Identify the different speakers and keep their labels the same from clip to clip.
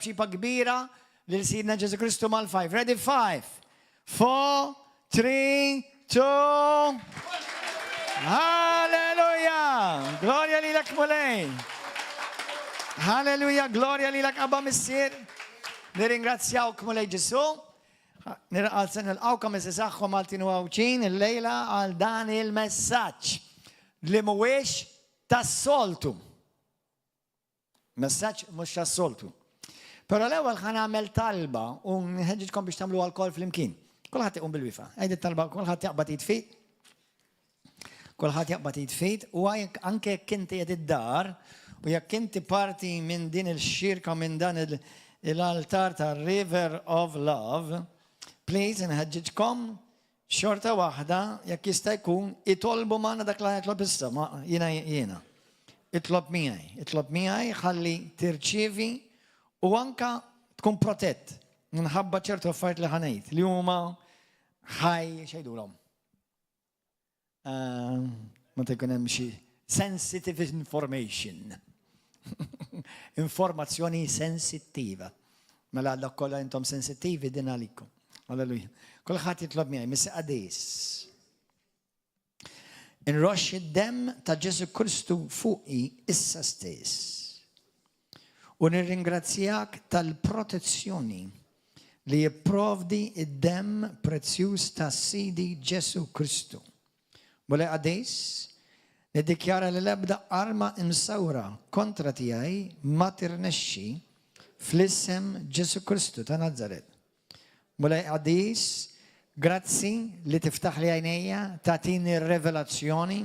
Speaker 1: Ċipa kbira lil Sidna Ġesu Kristu mal-five. Ready? Five, four, three, two. Halleluja! Glorja lilek Mulej! Halleluja, glorja lilek Abba Missier. Nirringrazzjawk Mulej Ġesu. Nilqawkom iżisaħħu Maltin u Għawdxin illejla għal dan il-messaġġ li mhuwiex tas-soltu. Messaġġ mhux tas-soltu. Però l-ewwel ħa nagħmel talba u nħeġġitkom biex tagħmlu alkohol flimkien. Kulħadd iqum bil-wifa. Għid it-talba kulħadd jaqbad jitfit. Kulħadd jaqbad jitfit u anke jekk inti qed id-dar u jekk inti parti minn din il-xirka minn dan il-altar ta' River of Love, please nħeġġiġkom xorta waħda, jekk jista' jkun, itolbu magħna dak li jitlob issa, ma jiena jiena. Itlob miegħi, itlob miegħi ħalli tirċievi u anka tkun protett minħabba ċertu affarijiet li ħanejt li huma ħaj xejdulhom. Eh, ma tkun hemm xi sensitive information. Informazzjoni sensittiva. Mela għadda kollha intom sensittivi din għalikom. Alleluja. Kulħadd jitlob miegħi, Missi Qadis. Inroxx id-demm ta' Ġesu Kristu fuqi issa stess. U nirringrazzjak tal-protezzjoni li jipprovdi id-demm prezzjuż ta' Sidi Ġesu Kristu. Mulej Qaddis, niddikjara li l-ebda arma imsawra kontra tiegħi ma tirnexxi fl-isem Ġesu Kristu ta' Nazaret. Mulej Qaddis, grazzi li tiftaħli għajnejja, tagħtini revelazzjoni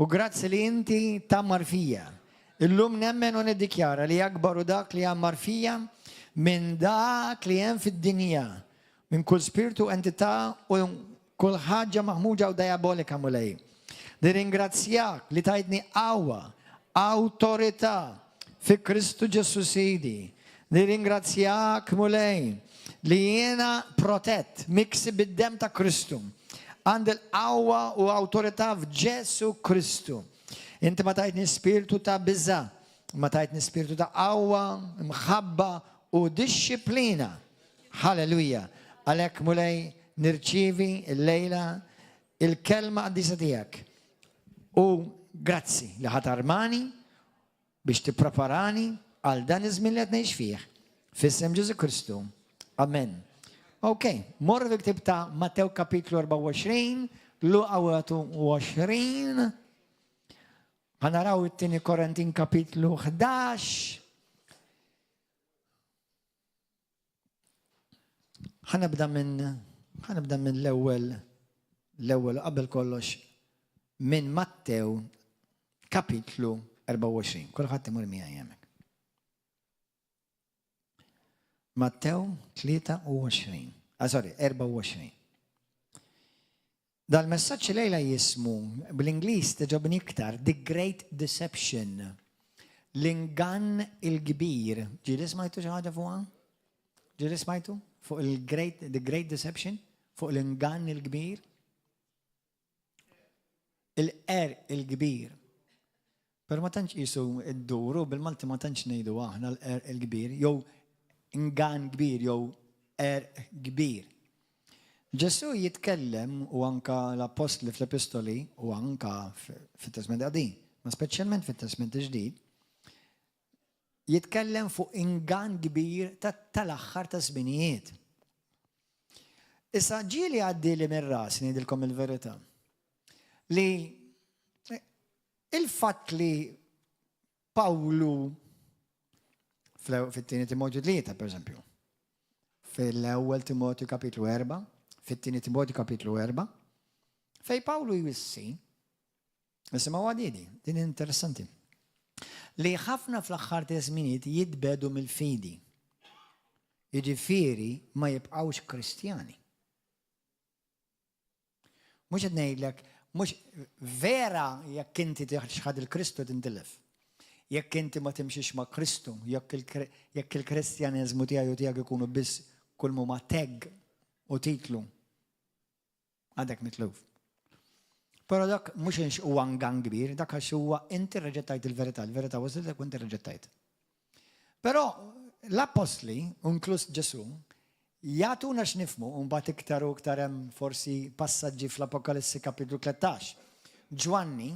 Speaker 1: u grazzi li inti tgħammar fija. Illum nemmen u niddikjara li akbar hu dak li jgħammar fija minn dak li hemm fid-dinja, minn kull spirtu, entità u kull ħaġa maħmuġa u diabolika, Mulej. Nirringrazzjak li tajtni qawwa, awtorità fi Kristu Ġesù Sidi. Nirringrazzjak, Mulej, li jiena protett, miksi bid-demm ta' Kristu. Għandi l-qawwa u awtorità f'Ġesù Kristu. Inti ma tajtni spirtu ta' biża', ma tajtni spirtu ta' qawwa, mħabba u dixxiplina. Halleluja! Għalhekk Mulej nirċievi llejla il-kelma qaddisa tiegħek. U grazzi li ħa tarmani biex tippreparani għal dan iż-żmien li qed ngħix fih. F'isem Ġesù Kristu. Amen. Ok, morru fil-ktieb ta' Mattew kapitlu 24, Luqa 21, ħa naraw it-tieni Korintin kapitlu 11. Ħanibda minn ħanibda minn l-ewwel l-ewwel qabel kollox minn Mattew kapitlu 24. Kulħadd imur miegħi hemmhekk. Mattew 23. Ah, sorry, 24. Dal-messaġġ lejla jismu bl-Ingliż tiġobni iktar The Great Deception. L-ingann il-kbir. Ġieli smajtu xi ħaġa fuqha? Ġieli smajtu? Fuq il-Great The Great Deception? Fuq l-ingann il-kbir? Il-qerq il-kbir. Pero ma tantx qisu dduru, bil-Malti ma tantx ngħidu aħna l-qerq il-kbir, jew ingann kbir, jew qerq kbir. Ġesù jitkellem u anka l-appostli fl-epistoli u anka fit-Testment Qadim, ma speċjalment fit-Testment Ġdid, jitkellem fuq ingann kbir tal-aħħar ta' żminijiet. Issa ġieli għaddieli minn rasi ngħidilkom il-verità li il-fatt li Pawlu fit-tieni Timotju 3, per eżempju, fil-ewwel Timotju kapitlu 4, fit-tieni Timotju kapitlu 4, fej Pawlu jwissi, nisimgħu għadidi, din interessanti, li ħafna fl-aħħar żminijiet jitbedu mill-fidi. Jiġifieri ma jibqgħux Kristjani. Mhux qed ngħidlek, mhux vera jekk inti tixħad il-Kristu tintilef. Jekk inti ma timxix ma' Kristu, jekk il-Kristjaneżmu tiegħi u tiegħek ikunu biss kull ma tag u titlu, għadek mitluf. Però dak mhux għax huwa ngan kbir, dak għax huwa inti rreġettajt il-verità, il-verità wasiltek u inti rreġettajt. Però l-appostli, inkluż Ġesù, jagħtuna x'nifhmu, u mbagħad iktar u iktar hemm forsi passaġġi fl-Apokalissi kapitlu 13. Ġwanni,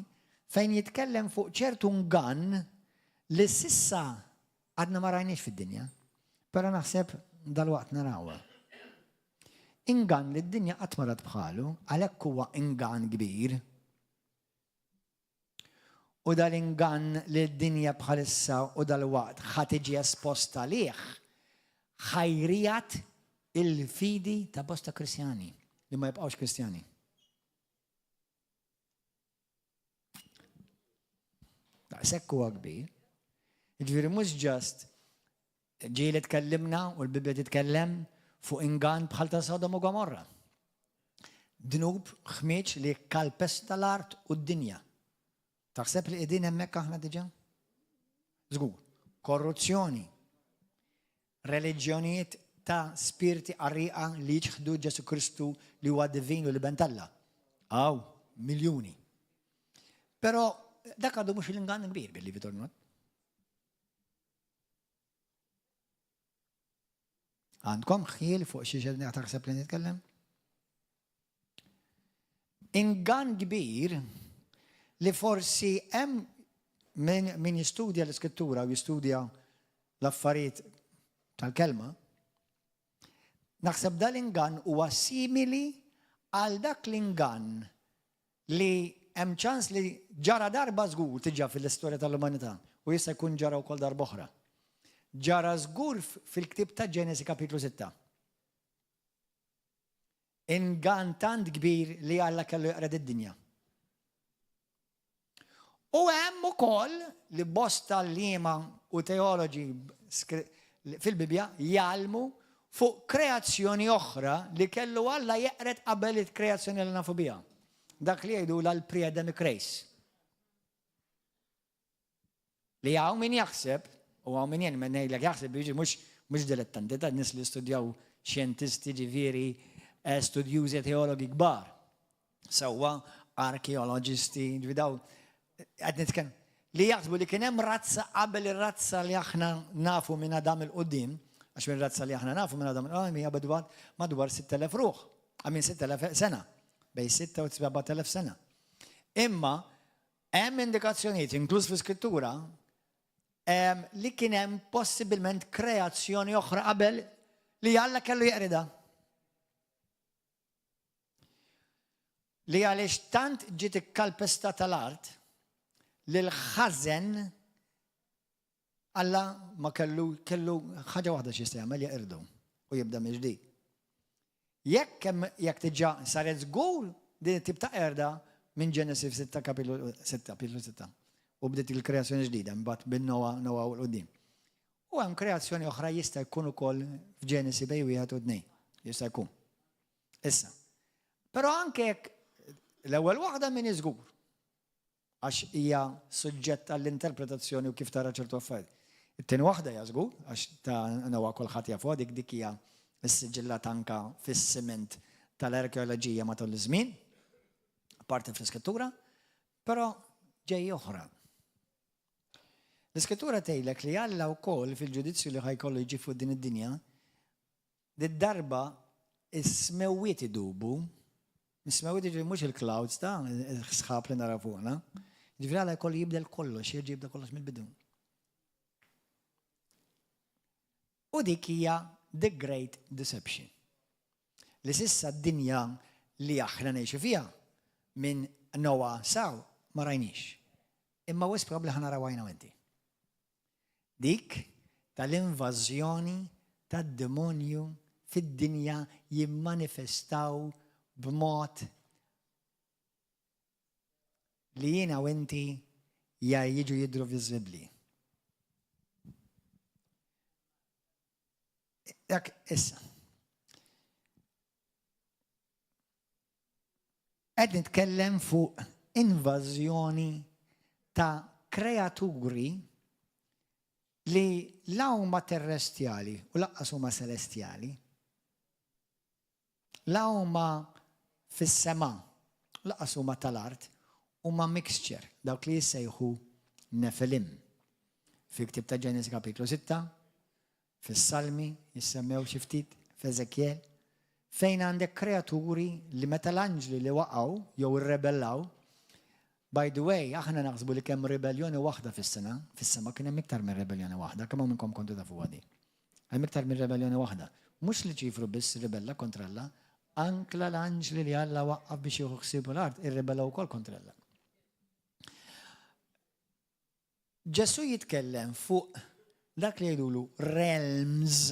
Speaker 1: fejn jitkellem fuq ċertu ngann li s'issa għadna ma rajniex fid-dinja, però naħseb dalwaqt narawha. Ingann li d-dinja qatt ma rat bħalu, għalhekk huwa ingann kbir. U dal-ingann li d-dinja bħalissa u dalwaqt ħa tiġi esposta għalih, ħa jriegħed il-fidi ta' bosta Kristjani li ma jibqgħux Kristjani. Daqshekk huwa kbir. Jiġifieri mhux ġast ġieli tkellimna u l-Bibbja titkellem fuq ingann bħal ta' Sodom u Gomorra. Dnub ħmieġ li kalpesta l-art u d-dinja. Taħseb li qegħdin hemmhekk aħna diġà? Żgur. Korruzzjoni. Reliġjonijiet ta' spirti qarrieqa li jiċħdu Ġesù Kristu li huwa divin u l-Iben t'Alla. Hawn miljuni. Però dak għadu mhux l-ingann kbir, believe it or not. Għandkom ħjiel fuq xi xed taħseb li nitkellem? Ingann kbir li forsi hemm min, min jistudja l-iskrittura u jistudja l-affarijiet tal-kelma, naħseb dal-ingann huwa simili għal dak l-ingann li hemm ċans li ġara darba żgur tiġa fil-istorja tal-umanità u jista' jkun ġara wkoll darba oħra. Ġara żgur fil-ktieb ta' Ġenesi kapitlu 6. Ingann tant kbir li Alla kellu jeqred id-dinja. U hemm ukoll li bosta għalliema u teoloġi fil-Bibbja jgħallmu fuq kreazzjoni oħra li kellu Alla jeqred qabel il-kreazzjoni li nafu biha. Dak li jgħidu l-pre-Adamic race. Li hawn min jaħseb, u hawn min jien ngħidlek jaħseb jiġi mhux mhux dilettanti ta' nies li studjaw xjentisti ġifieri eh, studjużi teologi kbar. Sewwa arkeoloġisti, ġifieri daw qed nitkellem li jaħsbu li kien hemm razza qabel ir-razza li aħna nafu minn Adam il-qudiem, għax minn razza li aħna nafu minn Adam il-qudiem hija madwar madwar 6000 ruħ, għamin 6000 sena, bej 6 u 7000 sena. Imma Hemm indikazzjonijiet, inkluż fl-Iskrittura, li kien hemm possibilment kreazzjoni oħra qabel li Alla kellu jeqrida. Li għaliex tant ġiet ikkalpestata l-art li l-ħażen Alla ma kellu kellu ħaġa waħda x'jista' jagħmel jeqirdu u jibda mill-ġdid. Jekk hemm jekk diġà saret żgur din it-tip ta' qerda minn Ġenesi 6 kapitlu 6 kapitlu 6 u bdiet il-kreazzjoni ġdida mbagħad bin Noa Noa u l-qudiem. U hemm kreazzjoni oħra jista' jkun ukoll f'Ġenesi bej wieħed u tnejn. Jista' jkun. Issa. Però anke jekk l-ewwel waħda min żgur. Għax hija suġġett għall-interpretazzjoni u kif tara ċertu affarijiet. It-tieni waħda hija żgur, għax ta' Noah kulħadd jafuha, dik dik hija ssiġillata anke fis-siment tal-arkeoloġija matul iż-żmien, apparti fl-Iskrittura, però ġej oħra. L-Iskrittura tgħidlek li Alla wkoll fil-ġudizzju li ħajkollu jġib fuq din id-dinja, Did-darba is-smewwiet idubu. Is-smewwiet jiġifieri mhux il-clouds ta' sħab li naraw fuqna. Jiġifieri Alla jkollu jibdel kollox, jerġa' jibda kollox mill-bidu. U dik hija the great deception. Li s'issa d-dinja li aħna ngħixu fiha minn Noah saw ma rajniex. Imma wisq probabbli ħa naraw għajna u inti. Dik tal-invażjoni tad-demonju fid-dinja jimmanifestaw b'mod li jiena u inti ja jiġu jidhru viżibbli. Dak issa. Qed nitkellem fuq invażjoni ta' kreaturi li la huma terrestjali u lanqas huma selestjali. La huma fis-sema u lanqas huma tal-art, huma mixture, dawk li jissejħu Nefilim. Fil-ktieb ta' Ġenesi kapitlu 6, Fis-Salmi jissemmew xi ftit, f'Eżekjel, fejn għandek kreaturi li meta l-anġli li waqgħu jew irrebellaw, by the way, aħna naħsbu li kemm ribelljoni waħda fis-sena, fis-sema kien hemm iktar minn ribelljoni waħda, kemm hawn minnkom kontu tafuha di? Hemm iktar minn ribelljoni waħda. Mhux Luċifru biss ribella kontra Alla, ankla l-anġli li Alla waqqaf biex jieħu ħsiebu l-art irribellaw ukoll kontra Alla. Ġesù jitkellem fuq dak li jgħidulu realms.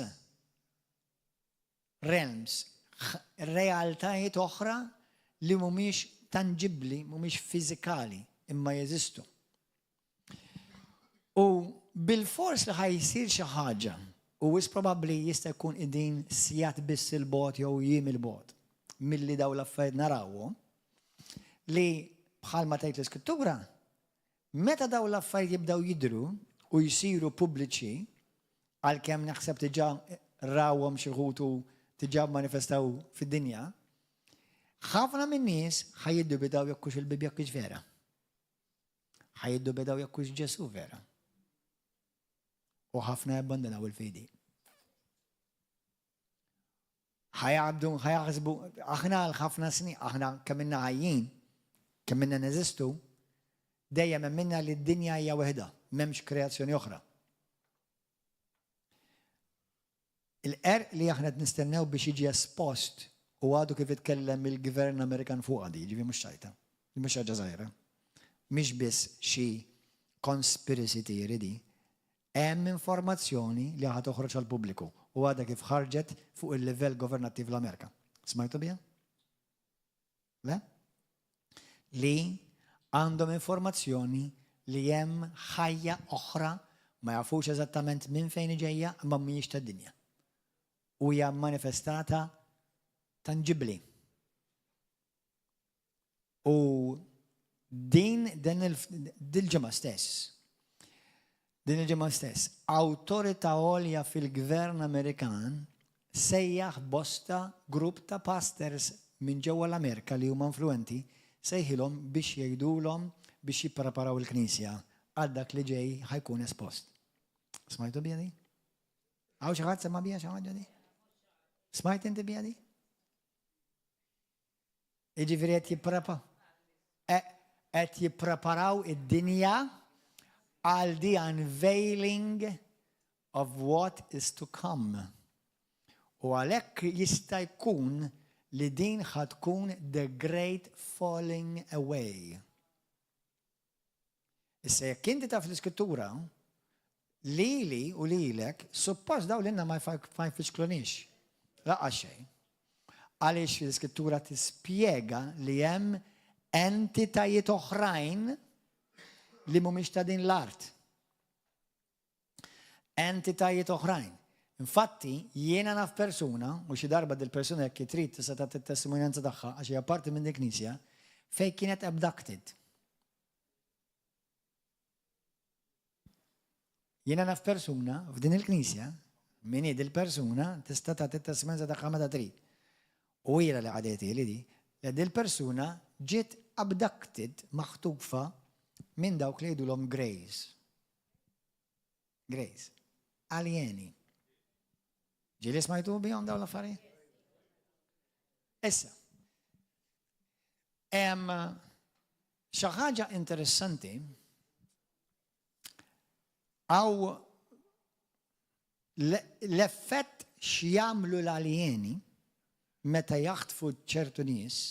Speaker 1: Realms, realtajiet oħra li mhumiex tanġibbli, mhumiex fiżikali, imma jeżistu. U bilfors li ħa jsir xi ħaġa, u wisq probabbli jista' jkun qegħdin sigħat biss 'il bogħod jew jiem 'il bogħod milli dawn l-affarijiet narawhom, li bħalma tgħid l-Iskrittura, meta dawn l-affarijiet jibdew jidhru u jsiru pubbliċi, għalkemm naħseb diġà rawhom xi wħud u diġà mmanifestaw fid-dinja, ħafna min-nies ħa jiddubitaw jekk hux il-Bibbja kienx vera. Ħa jiddubitaw jekk hux Ġesù vera. U ħafna jabbandunaw il-fidi. Ħa jgħaddu, ħa jaħsbu, aħna għal ħafna snin, aħna kemm inna ħajjin, kemm inna neżistu, dejjem emminna li d-dinja hija waħda, m'hemmx kreazzjoni oħra. Il-qerq li aħna qed nistennew biex jiġi espost u għadu kif itkellem il-gvern Amerikan fuqha di, ġifieri mhux ċajta, mhux ħaġa żgħira. Mhix biss xi conspiracy theory di. Hemm informazzjoni li ħa toħroġ għall-pubbliku u għadha kif ħarġet fuq il-livell governattiv l-Amerika. Smajtu biha? Le? Li għandhom informazzjoni li hemm ħajja oħra ma jafux eżattament minn fejn ġejja imma mhijiex tad-dinja. U hija manifestata tanġibbli. U din din il-ġimgħa stess, din il-ġimgħa stess, awtorità għolja fil-gvern Amerikan sejjaħ bosta grupp ta' pastors minn ġewwa l-Amerika li huma influwenti, sejħilhom biex jgħidulhom biex jippreparaw il-Knisja għal dak li ġej ħa jkun espost. Smajtu biha di? Hawn xi ħadd sema' biha xi ħaġa di? Smajt inti biha di? Jiġifieri qed jipprepa qed jippreparaw id-dinja għal the unveiling of what is to come. U għalhekk jista' jkun li din ħa tkun the great falling away. Issa jekk inti taf l-iskrittura, lili u lilek, suppost daw lilna ma jfixklunix. Laqqas xejn. Għaliex l-iskrittura tispjega li hemm entitajiet oħrajn li mhumiex ta' din l-art. Entitajiet oħrajn. Infatti, jiena naf persuna, u xi darba dil-persuna jekk trid tista' tagħti t-testimonjanza tagħha għax hija parti minn dik knisja, fejn kienet abducted. Jiena naf persuna f'din il-knisja, min hi dil-persuna tista' tagħti t-testimonjanza tagħha meta trid. U hija li għadieti li di, li dil-persuna ġiet abducted, maħtufa minn dawk li jgħidulhom Greys. Greys. Aljeni. Ġieli smajtu bihom dawn l-affarijiet? Issa, hemm xi ħaġa interessanti għaw l-effett x'jagħmlu l-aljeni meta jaħtfu ċertu nies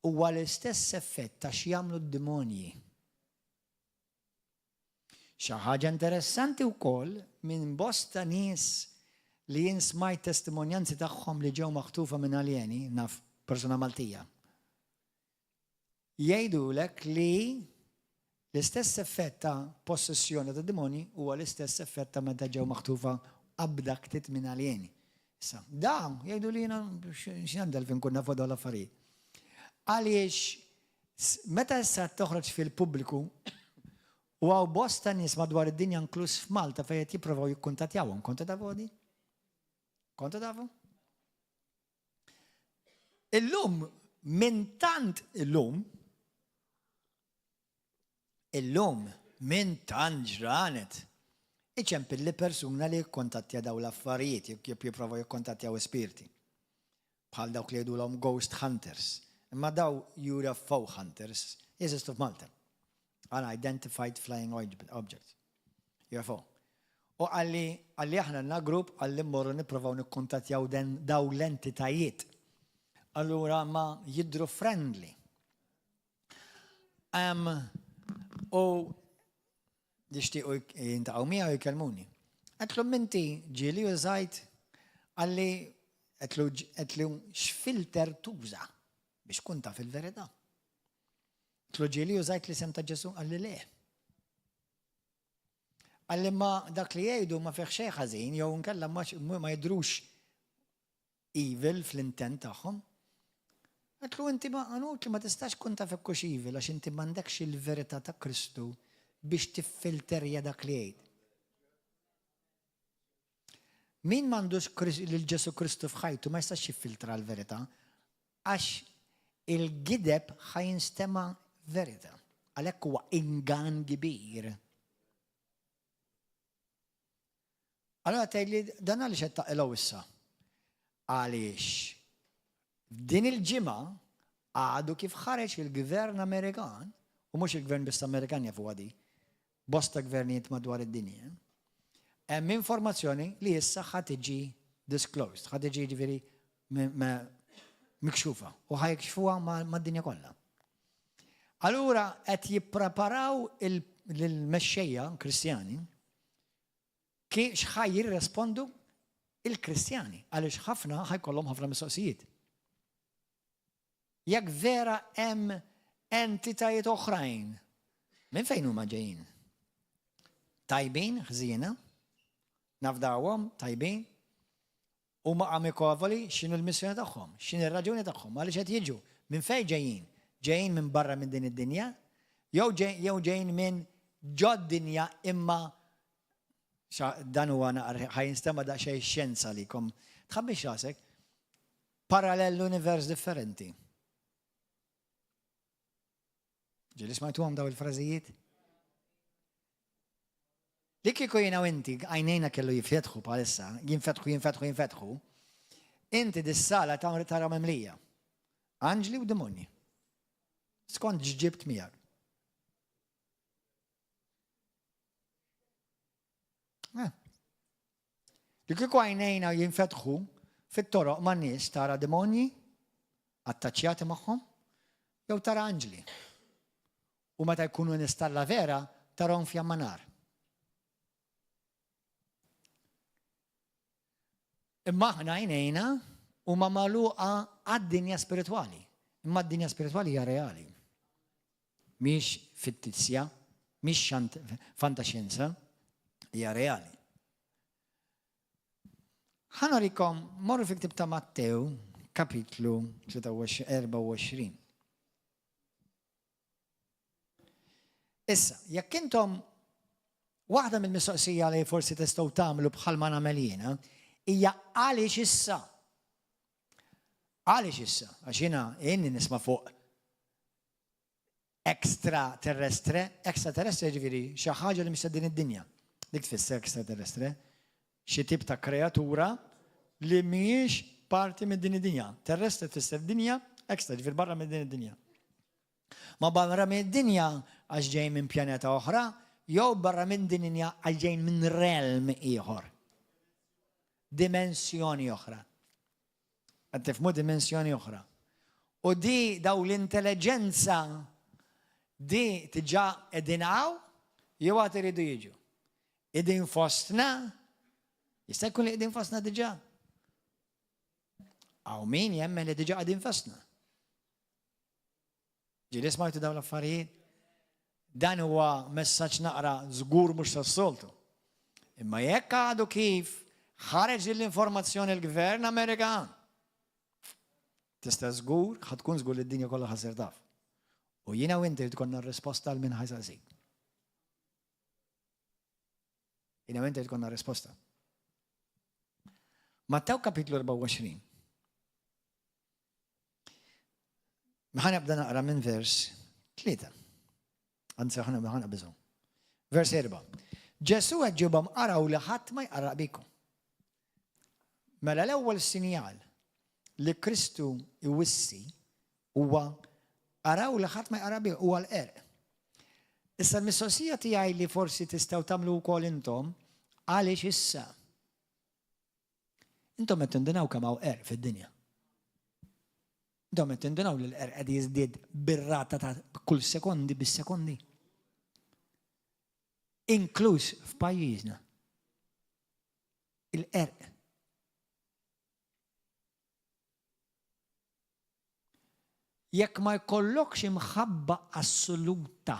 Speaker 1: huwa l-istess effett ta' x'jagħmlu d-demonji. Xi ħaġa interessanti wkoll minn bosta nies li jien smajt testimonjanzi tagħhom li ġew maħtufa minn aljeni, naf persuna Maltija, jgħidulek li l-istess effett ta' possessjoni ta' demonji huwa l-istess effett ta' meta ġew maħtufa abducted minn aljeni. Issa, dawn jgħidu li jiena x'għandi għalfejn nkun naf dawn l-affarijiet. Għaliex Meta issa qed toħroġ fil-pubbliku u hawn bosta nies madwar id-dinja inkluż f'Malta fejn qed jipprovaw jikkuntattjawhom. Kontu tafu di? Kontu tafu? Illum, minn tant illum, illum, minn tant ġranet, Iċempilli persuna li jikkontattja dawn l-affarijiet, jipprova jikkontattjaw ispirti. Bħal dawk li jgħidulhom ghost hunters. Imma daw UFO hunters jeżistu f'Malta. Unidentified Flying Objects. UFO. U qalli, qalli aħna għandna grupp qalli mmorru nipprovaw nikkuntattjaw daw l-entitajiet. Allura ma jidhru friendly. Um, u jixtiequ jintaqgħu miegħu jkellmuni. Għedtlu minti ġieli użajt qalli għedtlu għedtlu x'filter tuża biex tkun taf il-verità. Għedtlu ġieli użajt l-isem ta' Ġesù qalli le. Qalli ma dak li jgħidu ma fih xejn ħażin jew inkella ma jidhrux evil fl-intent tagħhom. Għedtlu inti ma li ma tistax tkun taf hekk hux evil għax inti m'għandekx il-verità ta' Kristu biex tiffilterja dak li jgħid. Min m'għandux lil Ġesù Kristu f'ħajtu ma jistax jiffiltra l-verità għax il-gideb ħa jinstema' verità. Għalhekk huwa ingann kbir. Allura tgħidli dan għaliex qed taqilgħu issa? Għaliex f'din il-ġimgħa għadu kif ħareġ il-gvern Amerikan, u mhux il-gvern biss Amerikan jafuha di, bosta gvernijiet madwar id-dinja, hemm informazzjoni li issa ħa tiġi disclosed, ħa tiġi ġifieri mikxufa u ħa jikxfuha mad-dinja kollha. Allura qed jippreparaw lill-mexxejja Kristjani x'ħa jirrespondu il-Kristjani għaliex ħafna ħa jkollhom ħafna mistoqsijiet. Jekk vera hemm entitajiet oħrajn, minn fejn huma ġejjin? Tajbin, ħżiena? Nafdawhom, tajbin? Huma amikovoli, x'inhu l-missjoni tagħhom? X'inhi r-raġuni tagħhom? Għaliex qed jiġu? Minn fejn ġejjin? Ġejjin minn barra minn din id-dinja? Jew ġejjin minn ġod-dinja imma dan huwa ħa jinstema' daqsxejn xjenza għalikom. Tħabbix rasek. Parallel univers differenti. Ġieli smajtuhom daw il-frażijiet? Li kieku jiena u inti għajnejna kellu jifetħu bħalissa, jinfetħu, jinfetħu, jinfetħu, inti dis-sala tara mimlija. Anġli u demonji. Skont x'ġibt miegħek. Eh. Li kieku għajnejna jinfetħu fit-toroq ma' nies tara demonji attaċċjati magħhom jew tara anġli. U meta jkunu nies talla vera tarahom fjamma nar. Imma aħna għajnejna huma magħluqa għad-dinja spiritwali. Imma d-dinja spiritwali hija reali. Mhix fittizja, mhix fantaxjenza, hija reali. Ħa nurikom, morru fil-ktieb ta' Mattew, kapitlu 24. Issa, jekk intom waħda mill-mistoqsija li forsi tistgħu tagħmlu bħalma nagħmel jiena, hija għaliex issa? Għaliex issa? Għax jiena inni nisma' fuq extraterrestre, extraterrestre ġifieri xi ħaġa li mhix ta' din id-dinja. Dik tfisser extraterrestre, xi tip ta' kreatura li mhijiex parti minn din id-dinja. Terrestre tfisser dinja, extra ġifieri barra minn din id-dinja. Ma barra minn id-dinja għax ġej minn pjaneta oħra, jew barra minn dinja għax ġej minn realm ieħor. Dimensjoni oħra. Qed tifhmu dimensjoni oħra. U di daw l-intelligenza di tiġa qegħdin hawn jew għad iridu jiġu. Qegħdin fostna, jista' jkun li qegħdin fostna diġà. Hawn min jemmen li diġà qegħdin fostna. Ġieli smajtu dawn l-affarijiet? Dan huwa messaġġ naqra żgur mhux tas-soltu. Imma jekk għadu kif ħareġ din l-informazzjoni l-gvern Amerikan, tista' żgur, ħa tkun żgur li d-dinja kollha ħa ssir taf. U jiena u inti tkollna r-risposta għal min ħa jsaqsik. Jiena u inti tkollna risposta. Mattew kapitlu 24. Ħa nibda naqra minn vers 3. Anzi, ħa naqbiżhom. Vers 4. Ġesù weġibhom araw li ħadd ma jqarraq bikom. Mela l-ewwel sinjal li Kristu jwissi huwa araw li ħadd ma jqarraq bikom huwa l-qerq. Issa l-mistoqsija tiegħi li forsi tistgħu tagħmlu wkoll intom għaliex issa? Intom qed tindunaw kemm hawn qerq fid-dinja. Intom qed tindunaw li l-qerq qed jiżdied bir-rata ta' kull sekondi bis-sekondi. Inkluż f'pajjiżna. Il-qerq. Jekk ma jkollokx imħabba assoluta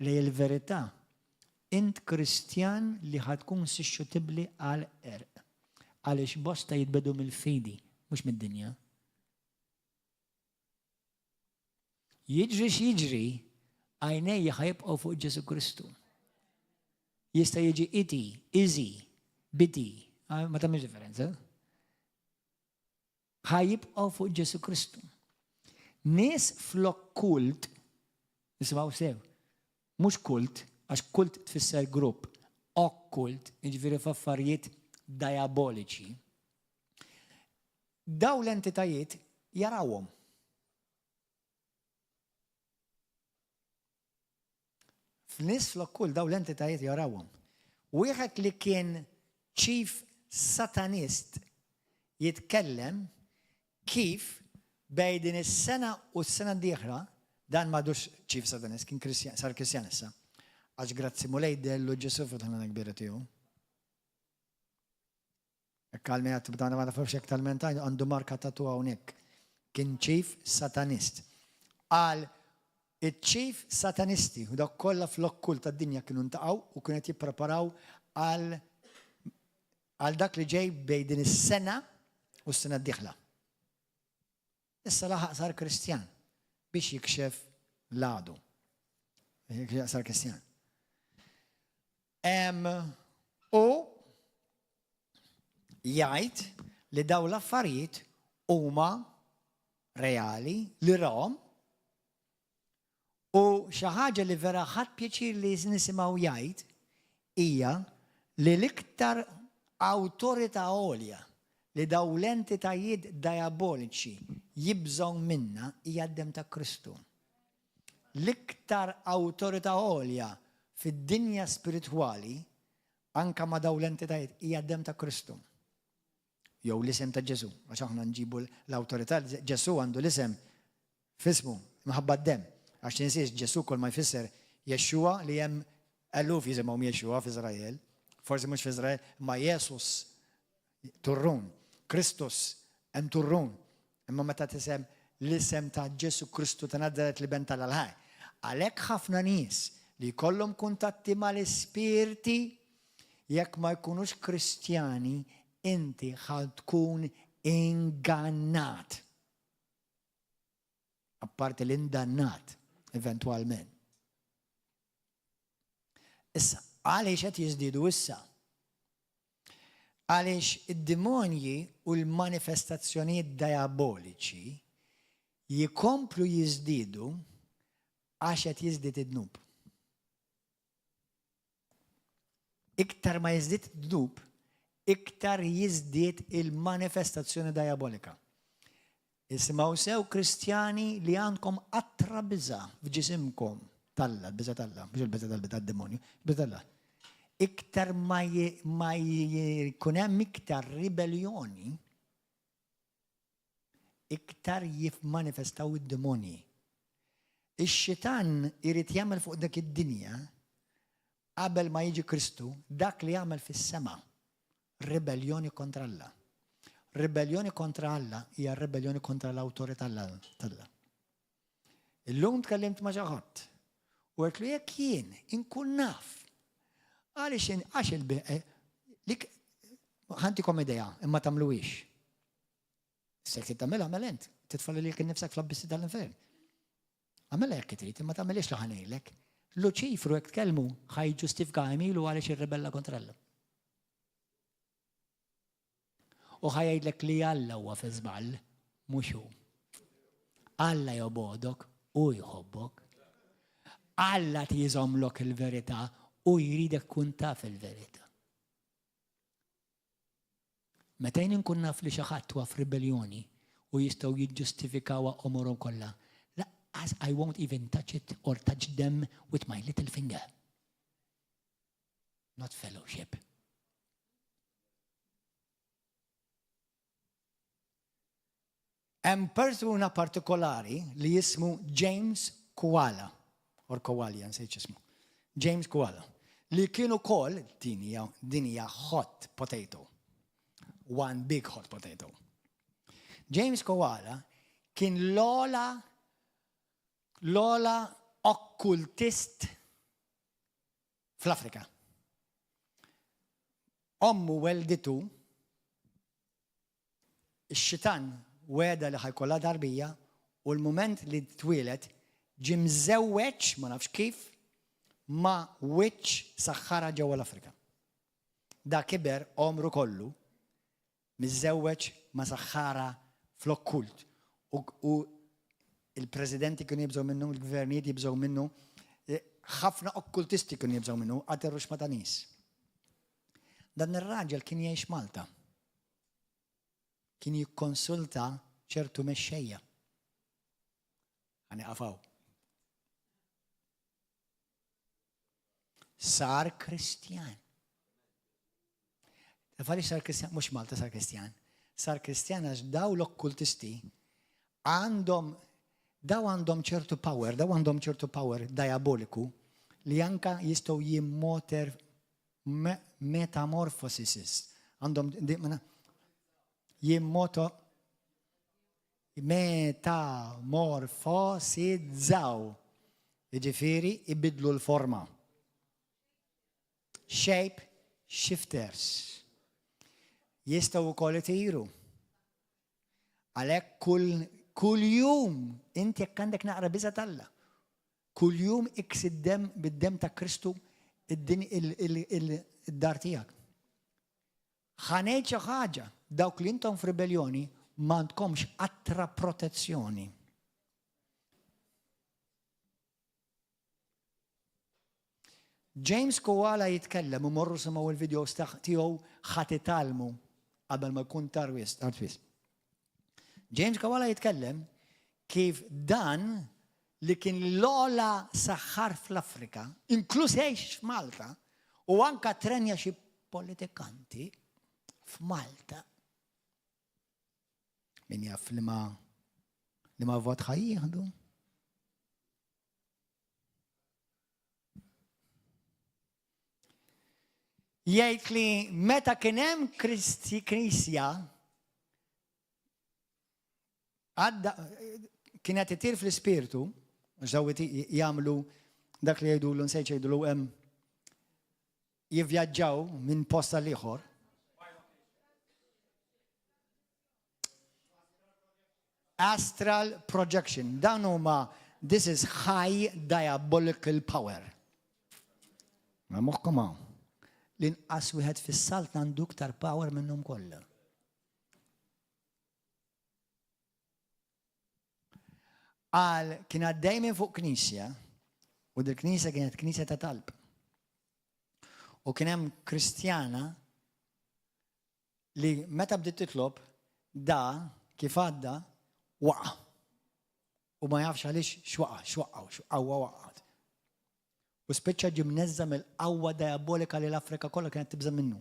Speaker 1: lejn il-verità, int Kristjan li ħa tkun sixxutibbli għall-qerq. Għaliex bosta jitbiegħdu mill-fidi, mhux mid-dinja. Jiġri x'jiġri, għajnejja ħa jibqgħu fuq Ġesù Kristu. Jista' jiġi iti, iżi, biti, ma tagħmilx differenza. Ħa jibqgħu fuq Ġesù Kristu. Nies fl-okkult, nisimgħu sew, mhux kult, għax kult tfisser grupp, okkult, jiġifieri f'affarijiet diaboliċi. Daw l-entitajiet jarawhom. F'nies fl-okkult dawn l-entitajiet jarawhom. Wieħed li kien chief satanist jitkellem kif bejn din is-sena u s-sena d-dieħla, dan m'għadux chief satanist, kien Kristjan, sar Kristjan issa, għax grazzi Mulej deherlu Ġesù fil-ħnana kbira tiegħu. Hekk għal min qed ma nafux jekk tal-mentajn għandu marka tattoo hawnhekk. Kien chief satanist. Qal iċ-chief satanisti u dawk kollha fl-okkult tad-dinja kienu ntaqgħu u kienu qed jippreparaw għal għal dak li ġej bejn din is-sena u s-sena d-dieħla. Issa laħaq sar Kristjan biex jikxef l-għadu. Sar Kristjan. U jgħid li daw l-affarijiet huma reali li rahom u xi ħaġa li vera ħadd pjaċir li nisimgħu jgħid hija li l-iktar awtorità għolja li daw l-entitajiet diaboliċi jibżgħu minnha hija d-demm ta' Kristu. L-iktar awtorità għolja fid-dinja spiritwali, anke ma' dawn l-entitajiet, hija d-demm ta' Kristu. Jew l-isem ta' Ġesù, għax aħna nġibu l-awtorità, Ġesù għandu l-isem f'ismu, minħabba d-demm. Għax tinsiex Ġesù kull ma jfisser Yeshua li hemm eluf jisimhom Yeshua f'Iżrael, forsi mhux f'Iżrael, imma Jesus turrun, Kristus hemm turrun. Imma meta tisem l-isem ta' Ġesù Kristu ta' Nazaret l-Iben t'Alla l-ħaj. Għalhekk ħafna nies li jkollhom kuntatti mal-ispirti jekk ma jkunux Kristjani inti ħa tkun ingannat. Apparti l-indannat eventwalment. Issa, għaliex qed jiżdiedu issa? Għaliex id-demonji u l-manifestazzjonijiet diaboliċi jikomplu jiżdiedu għax qed jiżdied id-dnub. Iktar ma jiżdied dnub, iktar jiżdied il-manifestazzjoni diabolika. Isimgħu sew Kristjani li għandkom qatra biża' f'ġisimkom t'Alla, l-biża' t'Alla, mhux il-biża' tad-demonju, il-biża' t'Alla. Iktar ma jkun hemm iktar ribelljoni, iktar jifmanifestaw id-demonji. Ix-xitan irid jagħmel fuq dik id-dinja qabel ma jiġi Kristu dak li għamel fis-sema. Ribelljoni kontra Alla. Ribelljoni kontra Alla hija ribelljoni kontra l-awtorità t'Alla. Illum tkellimt ma' xi ħadd u għedtlu jekk jien inkun naf għaliex għax il eh, lik ħantikom idea imma tagħmluhiex. Se trid tagħmilha għamel int, titfa' lilek innifsek fl-abbissi tal-infern. Għamilha jekk trid, imma tagħmilhiex li ħa ngħidlek. Luċifru jekk tkellmu ħa jiġġustifika għemilu għaliex irrebella kontra Alla. U ħa jgħidlek li Alla huwa fi żball, mhux hu. Alla jobgħodok u jħobbok. Alla jżommlok il-verità.
Speaker 2: Hu jridek tkun taf il-verità. Meta jien inkun naf li xi ħadd huwa f'ribelljoni u jistgħu jiġġustifikawha għomorhom kollha, lanqas I won't even touch it or touch them with my little finger. Not fellowship.
Speaker 1: Hemm persuna partikolari li jismu James Kuala, or Kowalia, nsejt x'ismu. James Kuala, li kien ukoll, din hija din hija hot potato. One big hot potato. James Koala kien l-ogħla l-ogħla okkultist fl-Afrika. Ommu welditu Ix-xitan wegħedha li ħa jkollha tarbija u l-mument li twieled ġie mżewweġ, ma nafx kif, ma' wiċċ saħħara ġewwa l-Afrika. Da kiber għomru kollu miżżewweġ ma' saħħara fl-okkult u u l-presidenti kienu jibżgħu minnu, l-gvernijiet jibżgħu minnu, ħafna okkultisti kienu jibżgħu minnu, qatel ruxma ta' nies. Dan ir-raġel kien jgħix Malta. Kien jikkonsulta ċertu mexxejja. Ħa nieqaf hawn. Sar Kristjan. Taf għaliex sar Kristjan? Mhux Malta sar Kristjan. Sar Kristjan għax daw l-okkultisti għandhom daw għandhom ċertu power, daw għandhom ċertu power diaboliku li anka jistgħu jimmoter metamorphosis. Għandhom jimmoto metamorfosizzaw. Jiġifieri ibidlu l-forma. Shape shifters. Jistgħu wkoll itiru. Għalhekk kull kull jum inti jekk għandek naqra biża' t'Alla, Kuljum iksi d-demm bid-demm ta' Kristu id-dar tiegħek. Ħa ngħid xi ħaġa, dawk li intom f'ribelljoni m'għandkomx qatra protezzjoni. James Koala jitkellem u morru simgħu il-videos tiegħu ħa titgħallmu qabel ma jkun tard wisq. James Kawala jitkellem kif dan li kien l-ogħla saħħar fl-Afrika, inkluż għex f'Malta, u anka trenja xi politikanti f'Malta. Min jaf li ma li ma vot ħa jieħdu. Jgħid li meta kien hemm knisja għadda kienet itir fl-ispirtu, għax jagħmlu dak li jgħidulu nsejt jgħidulu hemm jivvjaġġaw minn post għal ieħor. Astral projection. Dan huma this is high diabolical power. Ma moħħkom hawn. L-inqas wieħed fis-saltna għandu iktar power minnhom kollha. Qal kien għaddej minn fuq knisja u dil-knisja kienet knisja ta' talb. U kien hemm Kristjana li meta bdiet titlob, da kif għadda waqa'. U ma jafx għaliex x'waqa', x'waqgħu, x'qawwa waqgħet. U spiċċa ġie mneżża' mill-qawwa diabolika li l-Afrika kollha kienet tibża' minnu.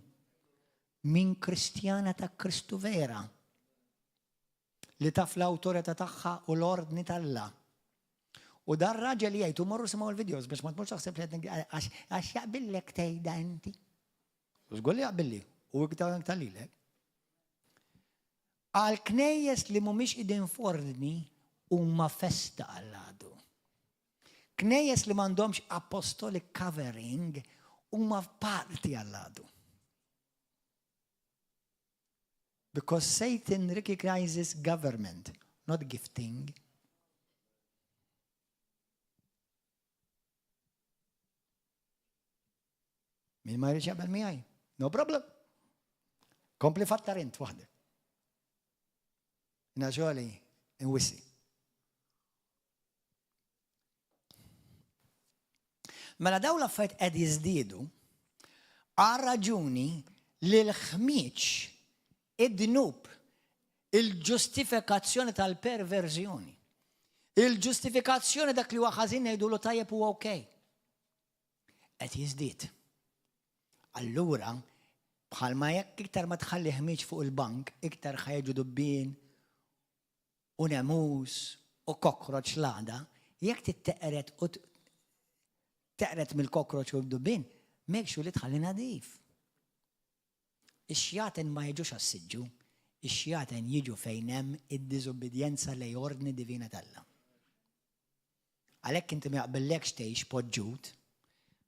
Speaker 1: Min Kristjana ta' Kristu vera li taf l-awtorità tagħha u l-ordni t'Alla. U dar raġel jgħid, u morru simgħu l-videos biex ma tmurx taħseb li qed għax jaqbillek tgħidha inti. U żgur li jaqbilli, u iktar iktar lilek. Għal knejjes li mhumiex qegħdin f'ordni huma festa għall-għadu. Knejjes li m'għandhomx apostolic covering huma parti għall-għadu. Because Satan recognizes government, not gifting. Min ma jridx jaqbel miegħi? No problem. Kompli fattar int waħdek. Jina xogħli nwissi. Mela dawn l-affarijiet qed jiżdiedu għal raġuni li l-ħmieġ, id-dnub, il-ġustifikazzjoni tal-perverżjoni, il-ġustifikazzjoni dak li huwa ħażin ngħidulu tajjeb huwa okej, qed jiżdied. Allura, bħalma jekk iktar ma tħalli ħmieġ fuq il-bank, iktar ħa jiġu dubbien u nemus u kokroċ l-għada, jekk trid teqred u teqred mill-kokroċ u d-dubbien, make sure li tħalli nadif. Ix-xjaten ma jiġux għas-siġġu, ix-xjaten jiġu fejn hemm id-diżubbidjenza lejn ordni divina t'Alla. Għalhekk inti ma jaqbillekx tgħix poġġut,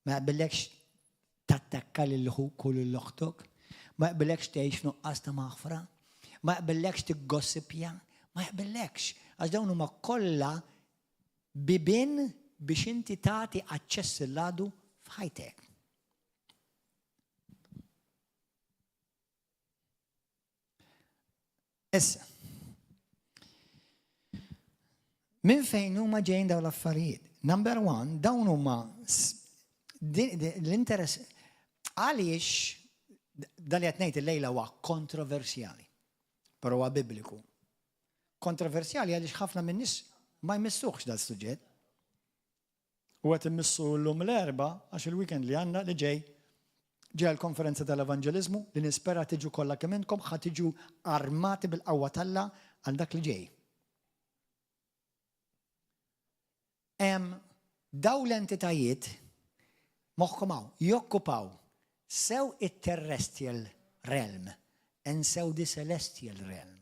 Speaker 1: ma jaqbillekx tattakka lil ħuk u lil oħtok, ma jaqbillekx tgħix f'nuqqas ta' maħfra, ma jaqbillekx tiggossipja, ma jaqbillekx. Għax dawn huma kollha bibien biex inti tagħti aċċess lill-għadu f'ħajtek. Issa, minn fejn huma ġejjin dawn l-affarijiet? Number one, dawn huma l-interess għaliex dan li qed ngħid illejla huwa kontroversjali, però huwa bibliku. Kontroversjali għaliex ħafna min-nies ma jmissuhx dal-suġġett. U qed immissu llum l-Erbgħa għax il-weekend li għandna li ġej ġejja l-konferenza tal-evanġeliżmu li nispera tiġu kollha kemm intkom ħa tiġu armati bil-qawwa t'Alla għal dak li ġej. Hemm daw l-entitajiet moħħkom hawn jokkupaw sew it-terrestrial realm and sew the celestial realm.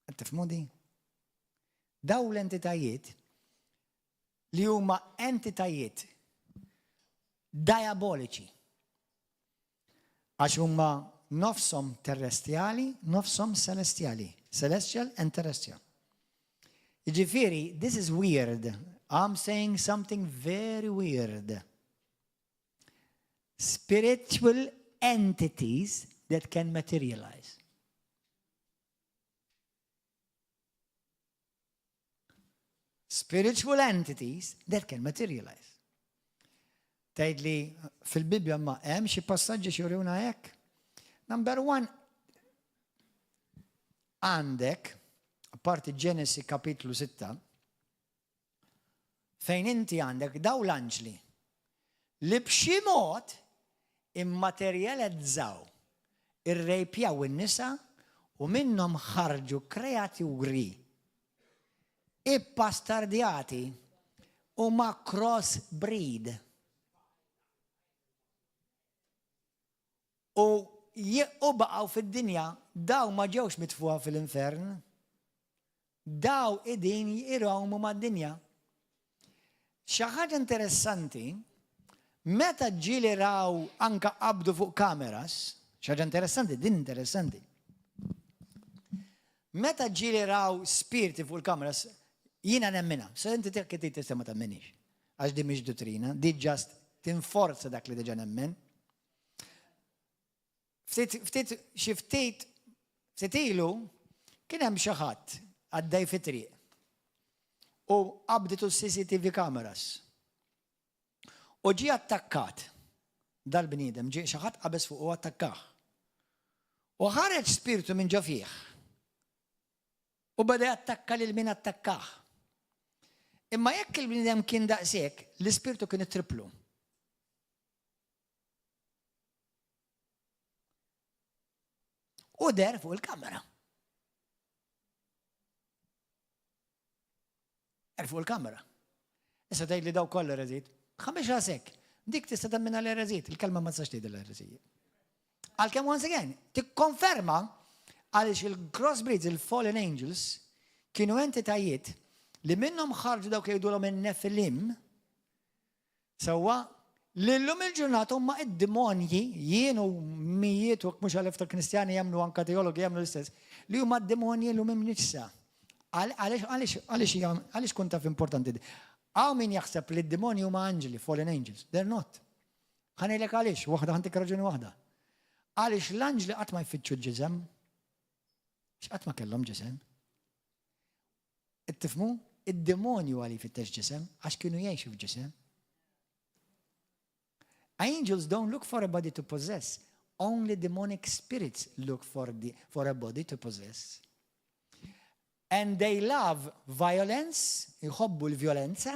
Speaker 1: Qed tifhmu di? Daw l-entitajiet li huma entitajiet diaboliċi. Għax huma nofshom terrestjali, nofshom celestjali. Celestial and terrestrial. Jiġifieri, this is weird. I'm saying something very weird. Spiritual entities that can materialize. Spiritual entities that can materialize. Tgħid li fil-Bibbja ma hemm xi passaġġi xi juruna hekk. Number one, għandek, apparti Ġenesi kapitlu 6, fejn inti għandek daw l-anġli li b'xi mod immaterjalizzaw, irrejpjaw in-nisa u minnhom ħarġu kreaturi ippastardjati huma cross breed. U u baqgħu fid-dinja, daw ma ġewx mitfugħa fil-infern. Daw qegħdin jrawmu mad-dinja. Xi ħaġa interessanti, meta ġieli raw anka qabdu fuq kameras, xi ħaġa interessanti, din interessanti. Meta ġieli raw spirti fuq il-kameras, jiena nemminha. Se inti tista' ma temminix. Għax di mhix duttrina, di just tinforza dak li diġà nemmen. Ftit, ftit, xi ftit, ftit ilu, kien hemm xi ħadd għaddej fi triq u qabditu CCTV cameras. U ġie attakkat dal-bniedem, ġie xi ħadd qabeż fuq u attakkah. U ħareġ spiritu minn ġo fih. U beda jattakka lil min attakkah. Imma jekk il-bniedem kien daqshekk, l-ispirtu kien it-triplu. U der fuq il-kamera. Der fuq il-kamera. Issa tgħid li daw kollha ereżijiet. Ħamex rasek. Dik tista' temmina l-ereżijiet, il-kelma ma tistax tgħid l-ereżijiet. Għalkemm once again, tikkonferma għaliex il-crossbreeds, il-fallen angels, kienu entitajiet li minnhom ħarġu dawk li jgħidulhom in-Nephilim, Sewwa, li llum il-ġurnata huma id-demonji, jien u mijiet u mhux elef ta' Kristjani jemmnu anka teologi jemmnu l-istess, li huma d-demonji llum imniġġsa. Għaliex kun taf importanti? Hawn min jaħseb li d-demonji huma anġli, fallen angels. They're not. Ħa ngħidlek għaliex, waħda ħa ntik raġuni waħda. Għaliex l-anġli qatt ma jfittxu l-ġisem. X'qatt ma kellhom ġisem. Tifhmu? Id-demonju għal jfittex ġisem, għax kienu jgħixu f'ġisem. Angels don't look for a body to possess. Only demonic spirits look for, the, for a body to possess. And they love violence, jħobbu l-violenza,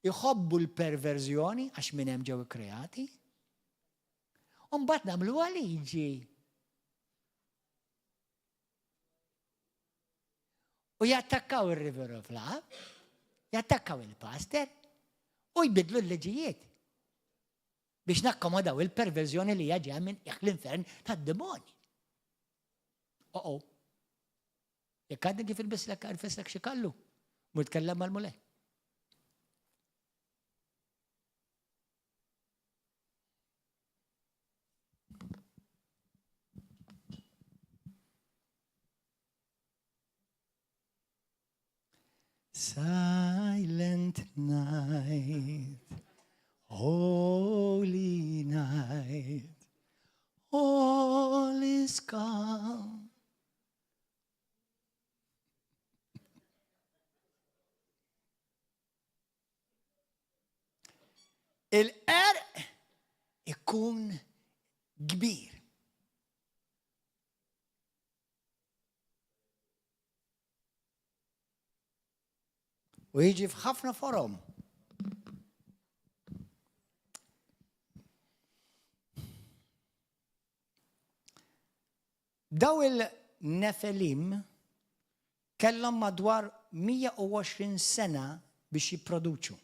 Speaker 1: jħobbu l-perverżjoni, għax minn hemm ġew kreati. U mbagħad nagħmluha liġi. U jattakkaw ir-River of Love, jattakkaw il-pastor u jbidlu l-liġijiet biex nakkomodaw il-perverżjoni li ġeja minn l-infern tad-demoni. Oh-oh. Jekk għadni kif ilbislek għarfislek xi kallu, mur tkellem mal-Mulej. Silent night, holy night, all is calm. Il-qerq ikun kbir. U jiġi f'ħafna forom. Daw il-Nefelim kellhom madwar 120 sena biex jipproduċu.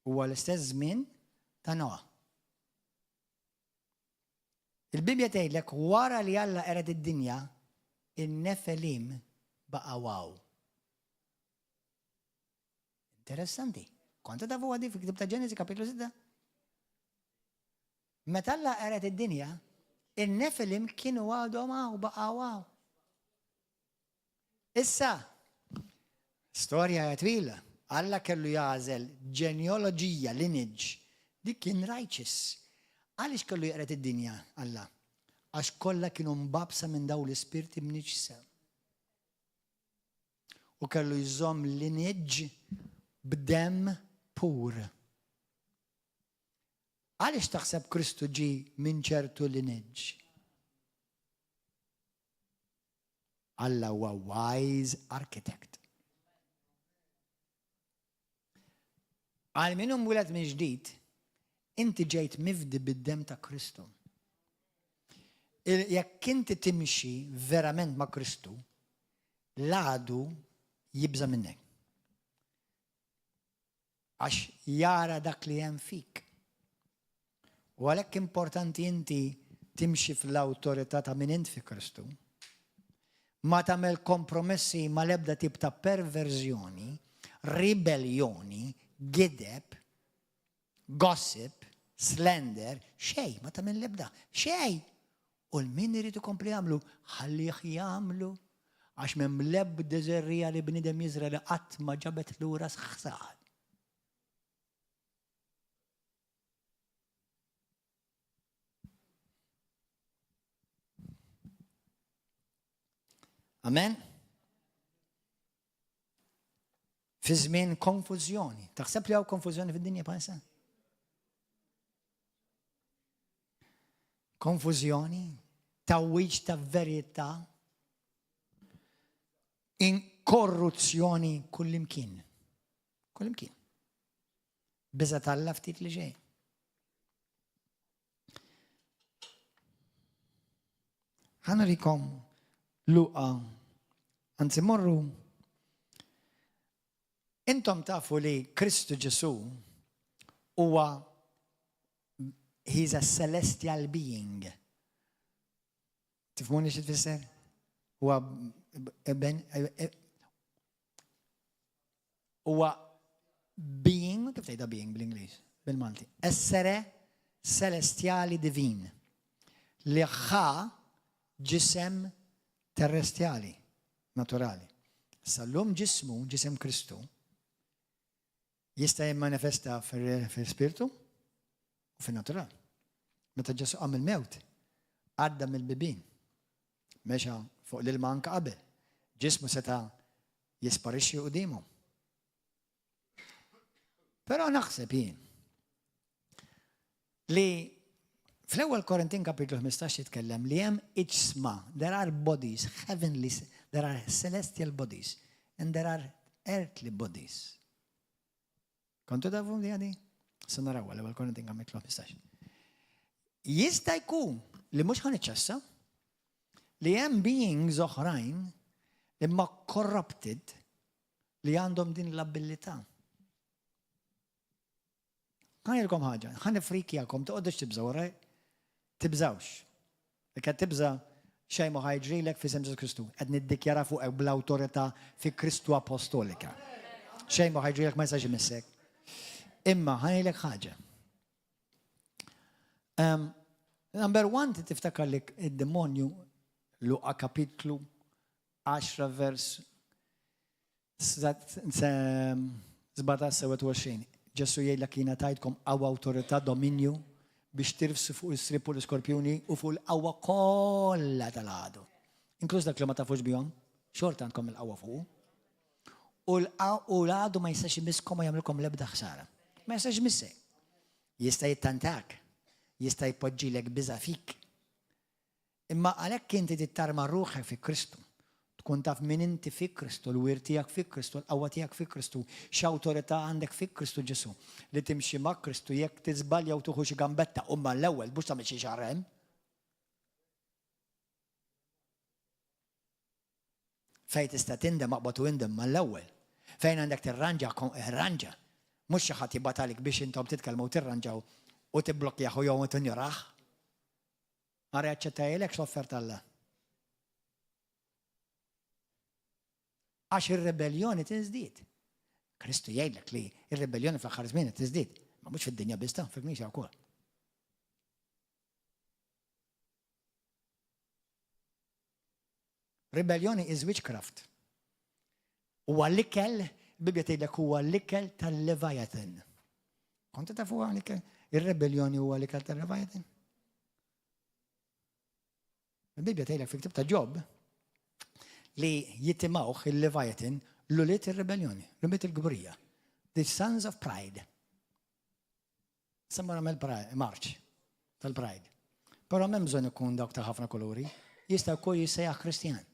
Speaker 1: Huwa l-istess żmien ta' Noa. Il-Bibbja tgħidlek wara li Alla qered id-dinja, in-Nefelim baqgħu hawn. Interessanti. Kontu tafu għadi fi ktib ta' Ġenesi kapitlu 6? Meta Alla qered id-dinja, in-Nefilim kienu għadhom hawn baqgħu hawn. Issa, storja hija twila. Alla kellu jagħżel ġenealoġija, lineage. Dik kien righteous. Għaliex kellu jeqred id-dinja Alla? Għax kollha kienu mbabsa minn dawn l-ispirti mniġġsa. U kellu jżomm lineage b'demm pur. Għaliex taħseb Kristu ġie minn ċertu lineage? Alla huwa wise architect. Għal min hu mwieled minn ġdid, inti ġejt mifdi bid-demm ta' Kristu. Jekk inti timxi verament ma' Kristu, l-għadu jibża' minnek. Għax jara dak li hemm fik. U għalhekk importanti inti timxi fl-awtorità ta' min int fi Kristu. Ma tagħmel kompromessi mal-ebda tip ta' perverżjoni, ribelljoni, gideb, gossip, slander, xejn, ma tagħmel l-ebda, xejn! U l-min irid ikompli jagħmlu, ħallih jagħmlu. Għax m'hemm l-ebda żerriegħa li bniedem jiżra' li qatt ma ġabet lura ħsad. Amen? Fi żmien konfużjoni. Taħseb li hawn konfużjoni fid-dinja bħalissa? Konfużjoni, tawwiġ ta' verità, in korruzzjoni kullimkien. Kullimkien. Biża t'Alla ftit li xejn. Ħa nurikom Luqa, anzi morru Intom tafu li Kristu Ġesu huwa he's a celestial being. Tifhmuni xi tfisser? Huwa ben Huwa being, kif tgħidha being bl-Ingliż? Bil-Malti. Essere celestiali divin li ħa ġisem terrestjali, naturali. Sal-lum ġismu, ġisem Kristu, jista' jimmanifesta fil-spirtu u fin-natural. Meta Ġesu qam il-mewt, għadda mill-bibien. Mexa fuq l-ilma anka qabel. Ġismu seta' Jisparixxi quddiemhom. Però naħseb jien li fl-ewwel Korintin kapitlu 15 jitkellem li hemm iġsma, there are bodies, heavenly, there are celestial bodies, and there are earthly bodies. Kontu tafu li għadi? Se naraw l-ewwel Korintin kapitlu 15. Jista' jkun li mhux ħaniċċassa li hemm beings oħrajn imma corrupted li għandhom din l-abilità. Ħa ngħidilkom ħaġa, ħa nifrikjakom, toqgħodux tibżgħu, right? Tibżgħux. Jekk qed tibża' xejn ma ħa jiġrilek f'isem Ġesù Kristu. Qed niddikjara fuqek bl-awtorità fi Kristu apostolika. Xejn ma ħa jiġrilek ma jistax imissek. Imma ħa ngħidlek ħaġa. Um, number one, tiftakar li id-demonju Luqa kapitlu 10 vers 17-27, Ġesù jgħidlek jiena tajtkom qawwa awtorità dominju biex tirfsu fuq is-sriep u l-iskorpjuni u fuq il-qawwa kollha tal-għadu. Inkluż dak li ma tafux bihom, xorta għandkom il-qawwa fuqu. U l-għadu ma jistax imisskom u jagħmilkom l-ebda ħsara. Ma jistax imissek. Jista' jittantak, jista' jpoġġilek biża' fik, Imma għalhekk inti trid tarma ruħek fi Kristu. Tkun taf min inti fi Kristu, l-wirt tiegħek fi Kristu, l-qawwa tiegħek fi Kristu, x'awtorità għandek fi Kristu Ġesù. Li timxi ma' Kristu jekk tiżbalja u tieħu xi gambetta, qum mal-ewwel, mhux tagħmel xi xahar hemm. Fejn tista' tindem aqbad u indem mal-ewwel. Fejn għandek tirranġa, irranġa. Mhux xi ħadd jibgħat għalik biex intom titkellmu u tirranġaw u tibblokkjah u jew tinjorah. Ara jaċċettahielekx l-offerta Alla. Għax ir-rebelljoni tiżdied. Kristu jgħidlek li ir-rebelljoni fl-aħħar żmien tiżdied, ma mhux fid-dinja biss ta' fil-Knisja wkoll. Ribelljoni is witchcraft. Huwa l-ikel, il-Bibbja tgħidlek huwa l-ikel tal-Leviathan. Kontu tafu l-ikel? Ir-rebelljoni huwa l-ikel tal-Leviathan? Il-Bibbja tgħidlek fil-ktib ta' Ġob li jitimgħuh il-Leviathan l-ulied ir-rebelljoni, l-ulied il-kburija. The sons of pride. Semma nagħmel marċ tal-pride. Però m'hemm bżonn ikun dawk ta' ħafna kuluri, jista' wkoll jissejjaħ Kristjan.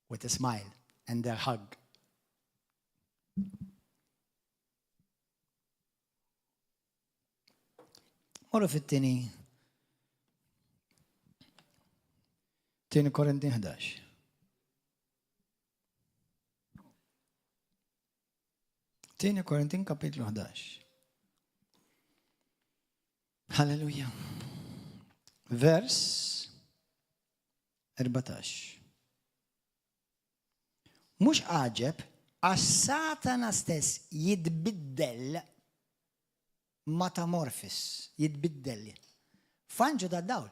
Speaker 1: With a smile and a hug. Morru fit-tieni Tieni Korintin 11. Tieni Korintin kapitlu 11. Halleluja. Vers 14. Mhux għaġeb għax Satana stess jitbiddel Metamorphis, jitbiddel. F'anġlu tad-dawl.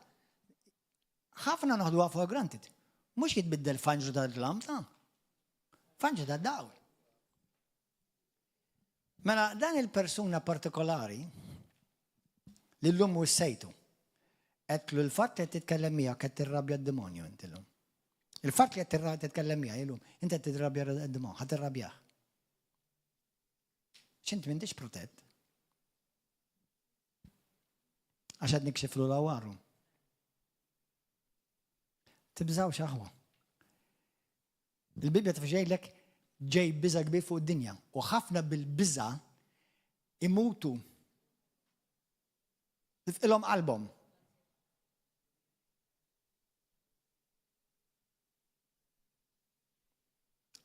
Speaker 1: Ħafna noħduha for granted. Mhux jitbiddel f'anġlu tad-dlam ta' f'anġlu tad-dawl. Mela dan il-persuna partikolari li llum wissejtu. Għedtlu l-fatt li qed titkellem miegħek qed tirrabja d-demonju inti llum. Il-fatt li qed titkellem miegħi llum, inti qed tirrabja d-demonju, ħa tirrabjah. X'int m'intix protett. Għax qed nikxiflu l-awaru. Tibżawx aħwa. Il-Bibbja taf jgħidlek ġej biża kbir fuq id-dinja u ħafna bil-biża imutu. Tifqilhom qalbhom.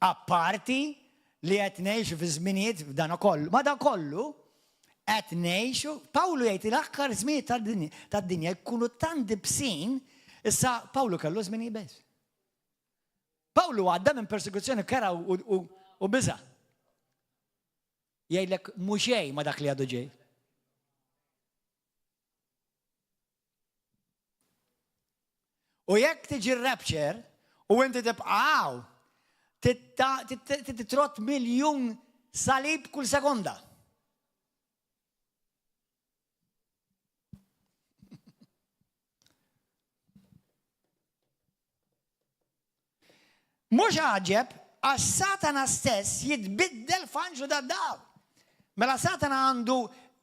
Speaker 1: Apparti li qed ngħixu fi żminijiet f'dan ukoll, ma dan kollu qed ngħixu, Pawlu jgħid l-aħħar żminijiet tad-dinja jkunu tant dibsin, issa Pawlu kellu żmien iebes. Pawlu għadda minn persekuzzjoni kera u biża. Jgħidlek mhux xejn ma dak li għadu ġej. U jekk tiġi r-rapture u inti tibqa' hawn, titrot miljun. salib kull sekonda. Mhux għaġeb għax Satana stess jitbiddel f'anġlu tad-dawl. Mela Satana għandu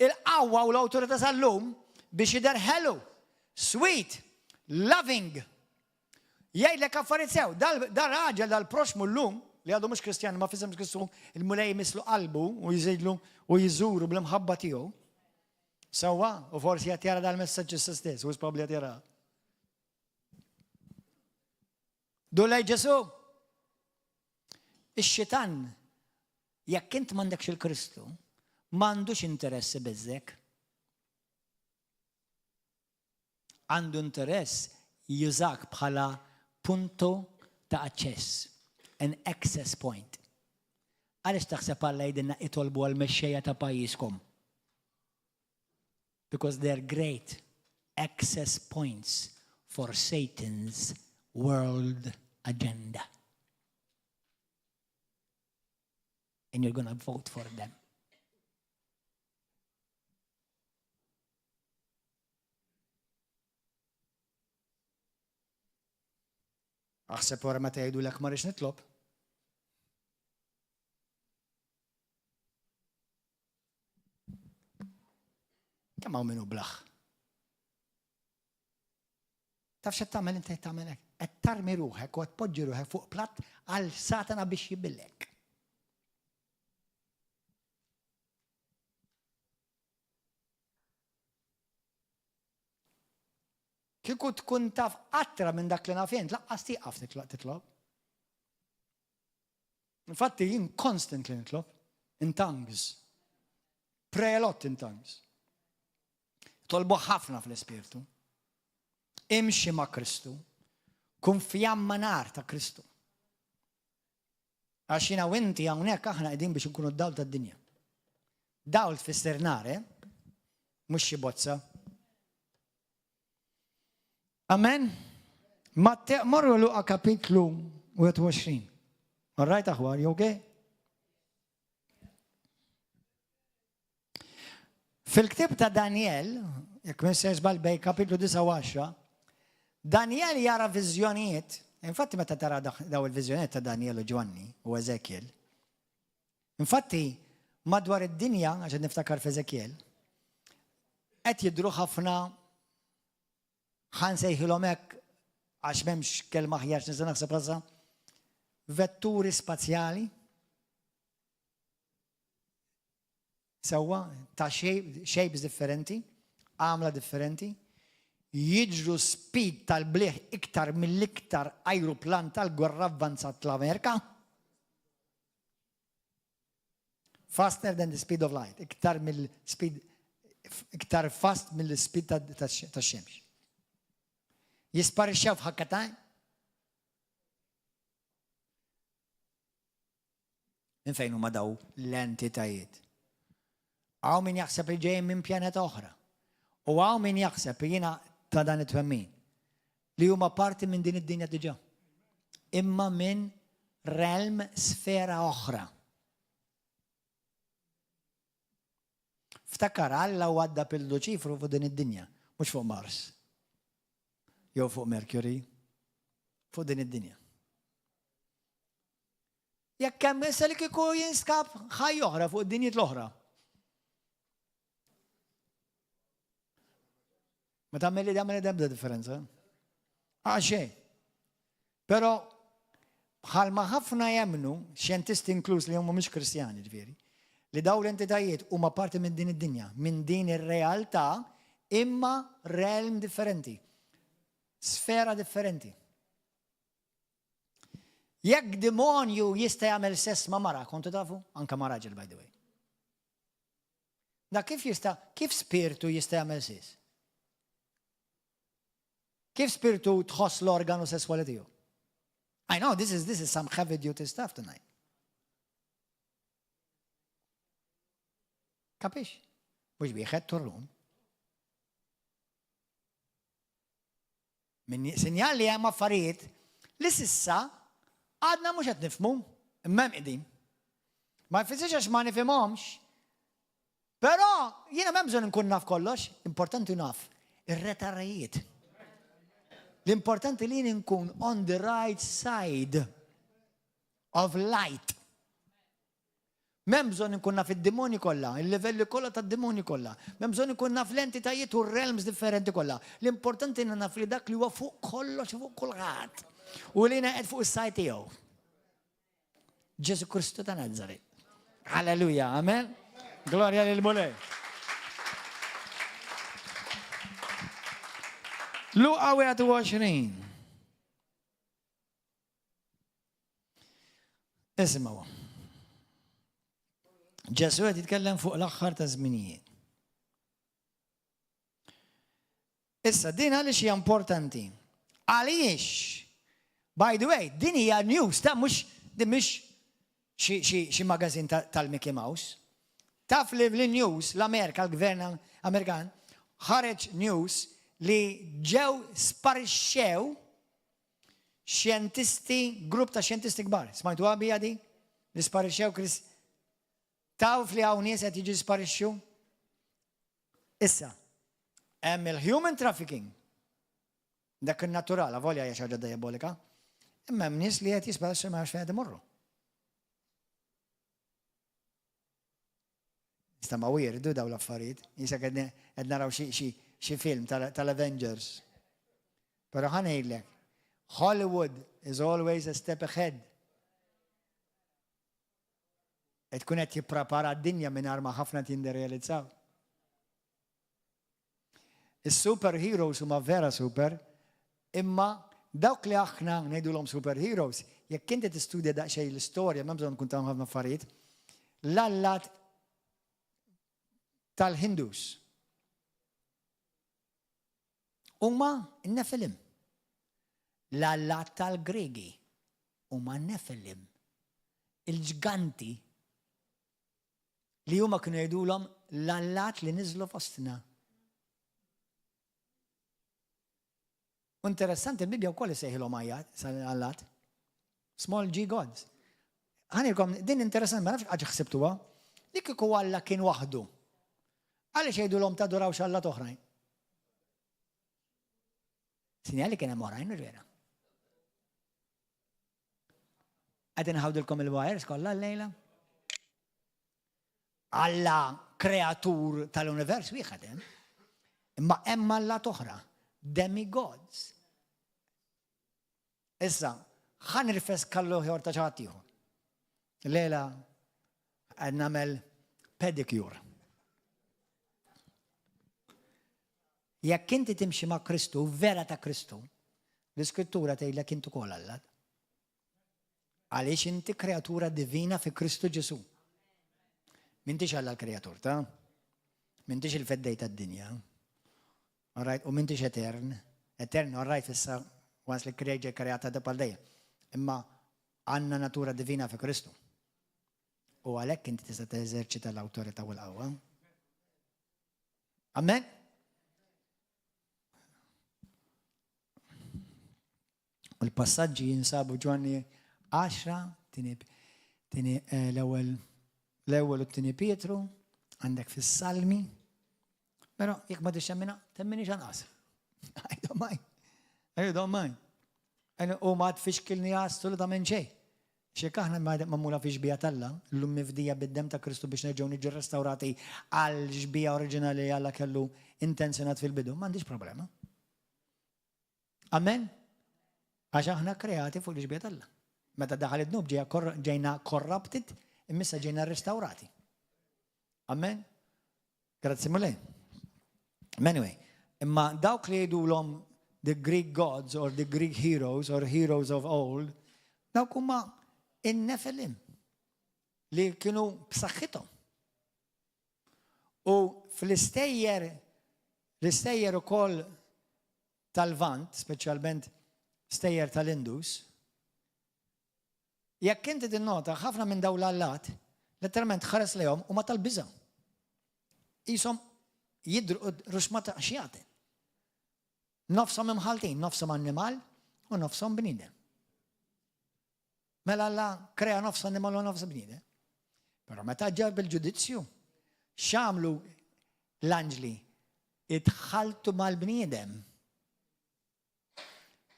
Speaker 1: il-qawwa u l-awtorità sal-lum biex jidher ħelu, sweet, loving. Jgħidlek affarijiet sew. Dal-raġel dal-proxmu llum li għadu mhux Kristjan ma fisem Kristu il-Mulej mislu qalbu u jżidlu u jżuru bl-imħabba tiegħu. Sewwa, u forsi qed jara dal-messaġġ issa stess, u probabbli qed jara. Dur lej Ġesu. Ix-xitan, jekk int m'għandekx il-Kristu, m'għandux interess ibiżżek. Għandu interess jużak bħala punto ta' aċċess, an access point. Għaliex taħseb Alla jgħidilna itolbu għall-mexxejja ta' pajjiżkom? Because they're great access points for Satan's world agenda. And you're gonna vote for them. Aħseb wara meta jgħidulek ma rridx nitlob. Kemm hawn minnu blaħ. Taf x'qed tagħmel inti qed tagħmel hekk? Qed tarmi ruħek u qed tpoġġi ruħek fuq platt għal Satana biex jibillek. Kieku tkun taf qatra minn dak li naf int, laqqas tieqaf titlob. Infatti jien constantly nitlob in tongues. Pray a lot in tongues. Tolbu ħafna fl-Ispirtu. Imxi ma' Kristu. Kun fjamma nar ta' Kristu. Għax jiena u inti hawnhekk aħna qegħdin biex inkunu d-dawl tad-dinja. Dawl tfisser nar, eh? Mhux xi bozza. Amen? Matte, morru Luqa kapitlu 21. All right, aħwa, you okay? Fil-ktib ta' Daniel, jekk minn żball bej kapitlu 9 Daniel jara viżjonijiet, infatti meta tara daw il-viżjonijiet ta' Daniel u Ġwanni u Ezekiel, infatti madwar id-dinja, għax niftakar f'Ezekiel, qed jidru ħafna Ħa nsejħilhom hekk għax m'hemmx kelma aħjar x'nista' naħseb rasha, vetturi spazjali sewwa ta' shapes differenti, għamla differenti, jiġru speed tal-bliħ iktar mill-iktar ajruplan tal-gwerra avvanzat l-Amerika. Faster than the speed of light, iktar mill-speed, iktar fast mill-speed tax-xemx. Jisparixxew f'ħakkatajn. Minn fejn huma daw l-entitajiet? Hawn min jaħseb li ġejjin minn pjaneta oħra. U hawn min jaħseb li jiena ta' dan it-twemmin li huma parti minn din id-dinja diġà. Imma minn realm sfera oħra. Ftakar Alla waddab il-Luċifru fuq din id-dinja, mhux fuq Mars. Jew fuq Mercury, fuq din id-dinja. Jekk hemm issa li kieku jinskab ħaj oħra fuq id-dinjiet l-oħra. Ma tagħmel li tagħmel ebda differenza. Għal xejn. Però bħalma ħafna jemmnu, xjentisti inkluż li huma mhux Kristjani ġifieri, li daw l-entitajiet huma parti minn din id-dinja, minn din ir-realtà, imma realm differenti, sfera differenti. Jekk demonju jista' jagħmel sess ma' mara, kontu tafu? Anka ma' raġel, by the way. Da kif jista' kif spirtu jista' jagħmel sess? Kif spirtu tħoss l-organu sesswali tiegħu? I know this is this is some heavy duty stuff tonight. Kapix? Mhux wieħed turrun. Min sinjal li hemm affarijiet li sissa għadna mhux qed nifhmu, imma hemm qegħdin. Ma jfissirx għax ma nifhimhomx. Però jiena m'hemm bżonn inkun naf kollox, importanti naf ir-retarrajiet. L-importanti li jien inkun on the right side of light. M'hemm bżonn inkun naf id-demonji kollha, il-livelli kollha tad-demonji kollha. M'hemm bżonn inkun naf l-entitajiet u r-realms differenti kollha. L-importanti li naf li dak li huwa fuq kollox u fuq kulħadd. U li jiena qed fuq is-side tiegħu. Ġesu Kristu ta' Nazaret. Halleluja, amen. Glorja lil Mulej. Luqa 21. Isimgħu. Ġesu qed jitkellem fuq l-aħħar ta' żminijiet. Issa, din għaliex hija importanti? Għaliex? By the way, din hija news ta' mhux din mhix xi magazin tal-Mickey Mouse. Taf li l-news, l-Amerika, l-gvern Amerikan, ħareġ news li ġew sparixxew xjentisti, grupp ta' xjentisti kbar. Smajtu bija di? Li sparixxew Chris. Taf li hawn nies qed jiġi sparixxu? Issa, hemm il-human trafficking. Dak in-natural, avolja hija xi ħaġa diabolika. Imma hemm nies li qed jisparixxu ma jafx fejn qed imorru. Nista' ma wirdu daw l-affarijiet. Jisa qed naraw xi film tal-Avengers. Però ħa ngħidlek, Hollywood is always a step ahead. Qed tkun qed jipprepara d-dinja mingħajr ma ħafna tinderealizzaw. Is-superheroes huma vera super, imma dawk li aħna ngħidulhom superheroes, jekk inti tistudja daqsxejn l-istorja, m'hemm bżonn tkun taf ħafna affarijiet, l-allat tal-Hindus huma n-Nefilim. L-allat tal-Griegi huma Nefilim. Il-ġganti li huma kienu jgħidulhom l-allat li niżlu fostna. U interessanti il-Bibbja wkoll isejħilhom ajjat, allat. Small G gods. Ħanilkom, din interessanti, ma nafx għax ħsibtuha, li kieku Alla kien waħdu. Għaliex jgħidulhom tadurawx allat oħrajn? Sinjali kien hemm oħrajn, mhux vera. Qed inħawdilkom il-wires kollha llejla? Alla kreatur tal-univers wieħed hemm. Imma hemm alla oħra, demigods. Issa, ħa nirfes kallu ħjor ta' ċaħat ieħor. Lejla qed nagħmel pedicure. Jekk inti timxi ma' Kristu, vera ta' Kristu, l-Iskrittura tgħidlek int ukoll Alla. Għaliex inti kreatura divina fi Kristu Ġesu. M'intix Alla l-kreatur, ta'? M'intix il-feddej tad-dinja. All right, u m'intix etern. Etern, all right, issa once li kreġa kreata da dejjem. Imma għandna natura divina fi Kristu. U għalhekk inti tista' teżerċita l-awtorità u l-qawwa. Amen? U l-passaġġi jinsabu Ġwanni 10, tini eh, l-ewwel l-ewwel u t-tieni Pietru, għandek fis-Salmi. Però jekk ma tixxemmina, temmini xanqas. I don't mind. I don't mind. U ma tfixkilni assolutament xejn. X'jekk aħna magħmula fi xbieha t'Alla, llum mifdija bid-demm ta' Kristu biex nerġgħu niġu rrestawrati għall-xbieha oriġinali li Alla kellu intenzjonat fil-bidu, m'għandix problema. Amen? Għax aħna kreati fuq l-xbieha t'Alla. Meta daħal id-dnub ġejna corrupted, imma issa ġejna rrestawrati. Amen? Grazzi Mulej. Anyway, imma dawk li jgħidulhom the Greek gods or the Greek heroes or heroes of old, dawk huma in-Nefilim li kienu b'saħħithom. U fl-istejjer, l-istejjer ukoll tal-Lvant, speċjalment stejjer tal-Indus, jekk inti tinnota ħafna minn dawn l-allat, letteralment ħares lejhom huma tal-biża'. Qishom jidhru ruxma ta' xjaten. Nofshom imħaltin, nofshom annimal u nofshom bniedem. Mela Alla krea nofs annimal u nofs bniedem. Però meta ġab il-ġudizzju, x'għamlu l-anġli? Itħalltu mal-bniedem.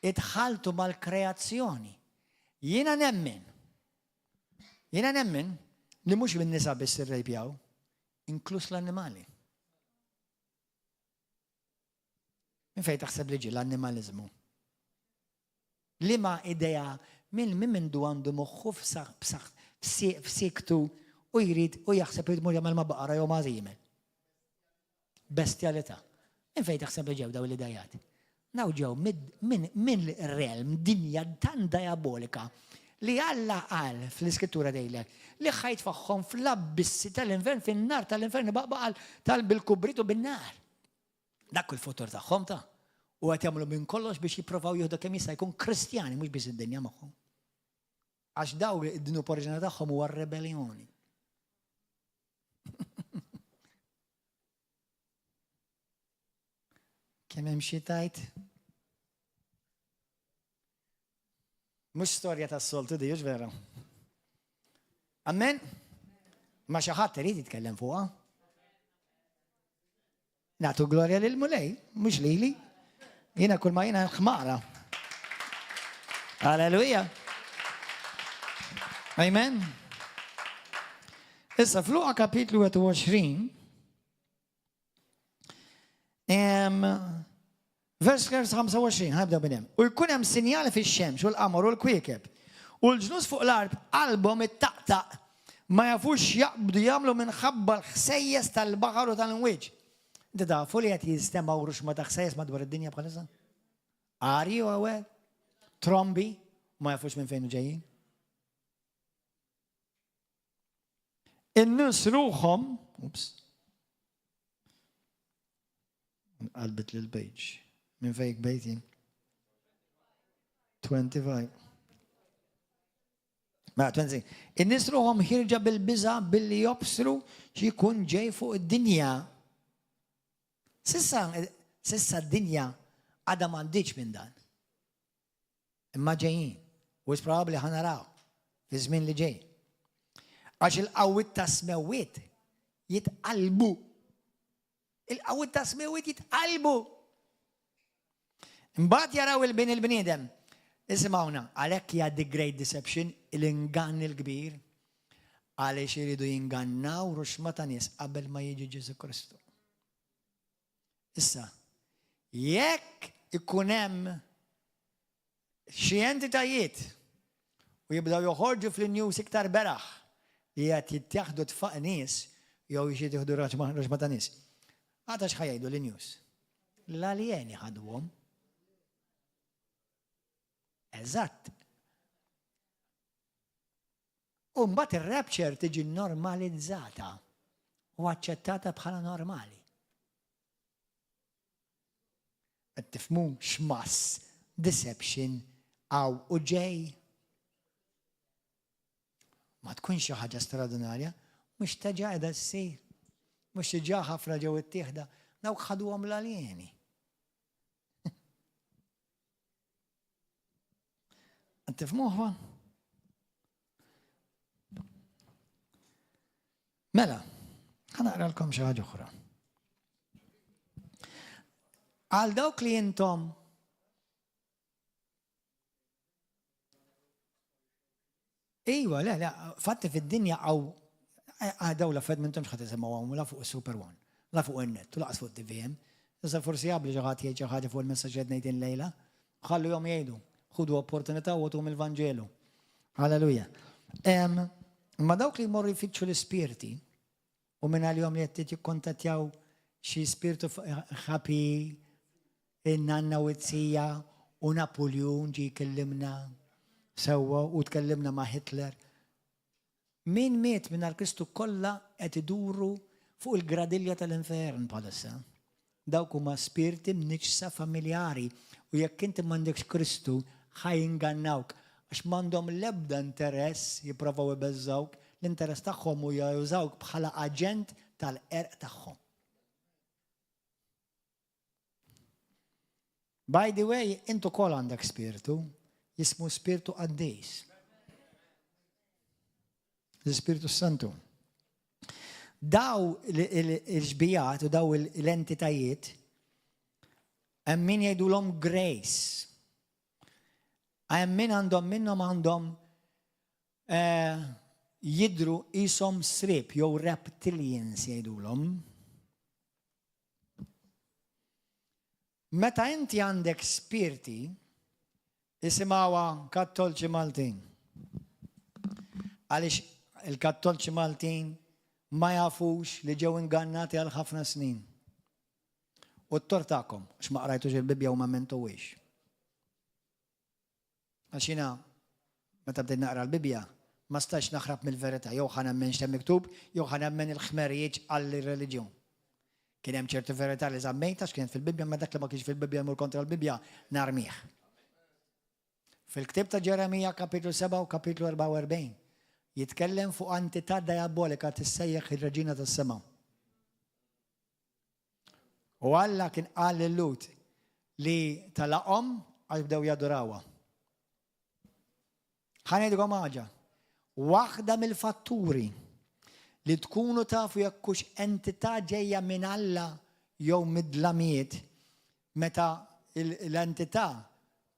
Speaker 1: Itħalltu mal-kreazzjoni. Jiena nemmen. Jiena nemmen li mhux minn nisa biss irrejpjaw, inkluż l-annimali. Minn fejn taħseb li ġie l-annimaliżmu? Liema idea minn min mindu għandu moħħu f'siktu u jrid u jaħseb li jmur jagħmel ma' baqara jew ma' żiemel? Bestjalità. Minn fejn taħseb li ġew dawn l-idejat? Daw ġew minn realm, dinja tant diabolika li Alla qal fl-Iskrittura tgħidlek li ħa jitfagħhom fl-abbissi tal-infern, fin-nar tal-infern ibaqbaq tal bil-kubrit u bin-nar. Dak il-futur tagħhom ta' u qed jagħmlu minn kollox biex jipprovaw jieħdu kemm jista' jkun Kristjani mhux biss id-dinja magħhom. Għax daw id-dnub oriġinali tagħhom huwa r-rebellioni. Kemm hemm xi tajt? Mhux storja tas-soltu di, hux vera? Amen? Ma xi ħadd irid jitkellem fuqha. Nagħtu glorja lil Mulej, mhux lili. Jiena kull ma jiena ħmara. Alleluja. Amen. Issa f'Luqa kapitlu 21 Vers 25, ħabda minn hemm. U jkun hemm sinjali fix-xemx u l-qamar u l-kwiekeb. U l-ġnus fuq l-art qalbhom ittaqtaq ma jafux x'jaqbdu jagħmlu minħabba l-ħsejjes tal-baħar u tal-imwieġ. Inti tafu li qed jinstemgħu ruxma ta' ħsejjes madwar id-dinja bħalissa? Are you aware? Trombi, ma jafux minn fejn ġejjin. In-nies ruħhom, ups, qalbit lil page. Minn fejk bejt jien? 25. Mela, 26. In-nies ruħhom ħirġa bil-biża billi jobsru xi jkun ġej fuq id-dinja. Sissa, sissa d-dinja għadha m'għaddietx minn dan. Imma ġejjin. U probabbli ħa naraw fi żmien li ġej. Għax il-qawwiet tas-smewwiet jitqallbu. Il-qawwiet tas-smewwiet jitqallbu. Imbagħad jaraw il-bin il-bniedem. Isimgħuna, għalhekk hija the great deception, l-ingann il-kbir, għaliex iridu jingannaw ruxma ta' nies qabel ma jiġi Ġesu Kristu. Issa, jekk ikun hemm xi entitajiet u jibdew joħorġu fl-news iktar beraħ li qed jittieħdu tfaq nies jew xi jieħdu raġma ta' nies. Għada x'ħa jgħidu l-news? L-aljeni ħaduhom. Eżatt. U mbagħad ir-rapture tiġi normalizzata u aċċettata bħala normali. Qed tifhmu x'mass deception hawn u ġej? Ma tkunx xi ħaġa straordinarja, mhux teġa' qiegħda ssir. Mhux diġà ħafna ġew ittieħda, dawk ħaduhom l-aljeni. Tifmuħwa? Mela, ħa naqralkom xi ħaġa oħra. Għal dawk li intom Iwa, le, le, fatti fid-dinja għaw għadaw la fed minn ħat isimgħu għaw la fuq Super One, la fuq il-net, u laqas fuq TVM. Issa forsi għabli ġaħat jgħid xi ħaġa fuq il-messaġġ qed ngħid lejla. Ħallu jom jgħidu, ħudu opportunità u għotum il-Vanġelu. Halleluja. Ma dawk li jmorru jfittxu l-ispirti u minn għalihom li qed jikkontattjaw xi spirtu ħapi in-nanna u t-sija u Napoleon ġi jkellimna sewwa u tkellimna ma' Hitler. Min miet minn Kristu kollha qed iduru fuq il-gradilja tal-infern bħalissa. Dawk huma spirti mniġġsa familjari u jekk inti m'għandekx Kristu ħa jingannawk għax m'għandhom l-ebda interess jipprovaw ibeżżgħuk, l-interess tagħhom hu jużawk bħala aġent tal-qerq tagħhom. By the way, int ukoll għandek spirtu, jismu spirtu qaddis. L-Ispirtu Santu. Daw il-xbijat u daw l-entitajiet hemm min jgħidulhom grace. Hemm min għandhom minnhom għandhom eh, jidru qishom srib jew reptilians jgħidulhom. Meta inti għandek spirti, isimgħuha Kattolċi Maltin. Għaliex il-Kattolċi Maltin ma jafux li ġew ingannati għal ħafna snin. U t-tort tagħkom, għax ma qrajtux il-Bibbja u ma emmentuhiex. Għax jiena meta bdejt naqra l-Bibbja, ma stajtx naħrab mill-verità, jew ħa nemmen x'hemm miktub, jew ħa nemmen il-ħmerijiet għall-reliġjon. Kien hemm ċertu verità li żammejtha għax kienet fil-Bibbja, imma dak li ma kienx fil-Bibbja jmur kontra l-Bibbja narmih. Fil-ktieb ta' Ġeremija kapitlu 7 u kapitlu 44 jitkellem fuq entità diabolika tissejjaħ ir-reġina tas-sema. U Alla kien qal lil-Lhud li talaqhom għax bdew jadurawha. Ħa ngħidilkom ħaġa. Waħda mill-fatturi li tkunu tafu jekk hux entità ġejja minn Alla jew mid-dlamijiet meta l-entità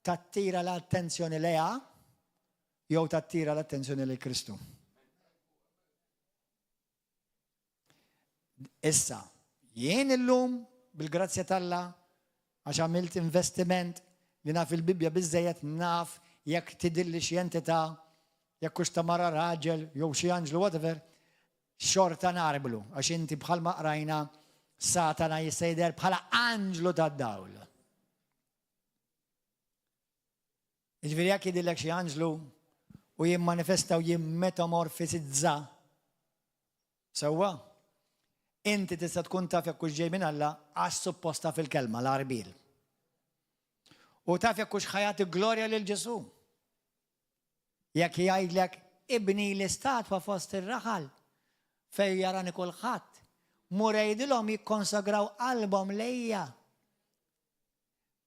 Speaker 1: tattira l-attenzjoni lejha jew tattira l-attenzjoni lil Kristu. Issa, jien illum, bil-grazzja t'Alla, għax għamilt investiment li naf il-Bibbja biżżejjed naf jekk tidhirli xi entità, jekk hux ta' mara raġel jew xi anġlu whatever, xorta nagħrblu għax inti bħalma qrajna Satana jista' jidher bħala anġlu tad-dawl. Jiġifieri jekk jidhirlek xi anġlu u jimmanifesta u jimmetamorfisizza sewwa, inti tista' tkun taf jekk hux ġej minn Alla għax suppost taf il-kelma, l-għarbiel. U taf jekk hux ħa jagħti glorja lil Ġesù. Jekk jgħidlek ibni l-istatwa fost ir-raħal fejn jarani kulħadd, mur għidilhom jikkonsagraw qalbhom lejja.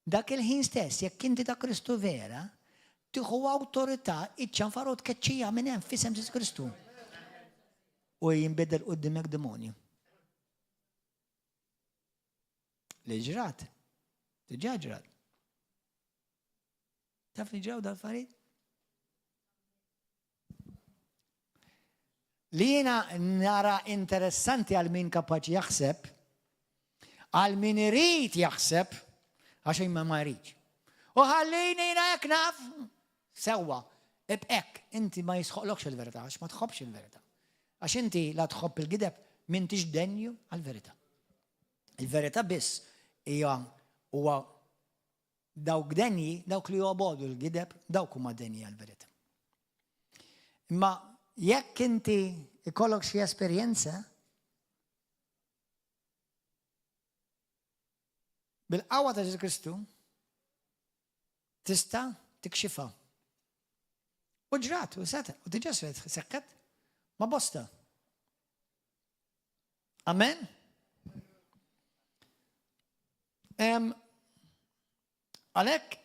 Speaker 1: Dak il-ħin stess, jekk inti ta' Kristu vera, tieħu awtorità iċċanfar u tkeċċija minn hemm f'isem Ġesù Kristu. U jinbidel quddiemek demonju. Li ġrat, diġà ġrat. Taf li ġraw dal-affarijiet? Li jiena nara interessanti għal min kapaċi jaħseb, għal min irid jaħseb, għax imma ma jridx. U ħallini jiena hekk naf, sewwa, ibqek, inti ma jisħoqlokx il-verità, għax ma tħobbx il-verità. Għax inti la tħobb il-gideb, m'intix denju għal-verità. Il-verità biss hija huwa Dawk denji, dawk li jobogħdu l-gideb, dawk huma denji għall-verità. Imma jekk inti ikollok xi esperjenza, bil-qawwa ta' Ġesu Kristu, tista' tikxifha. U ġrat, u seta, u diġà seħħet ma' bosta. Amen? Għalhekk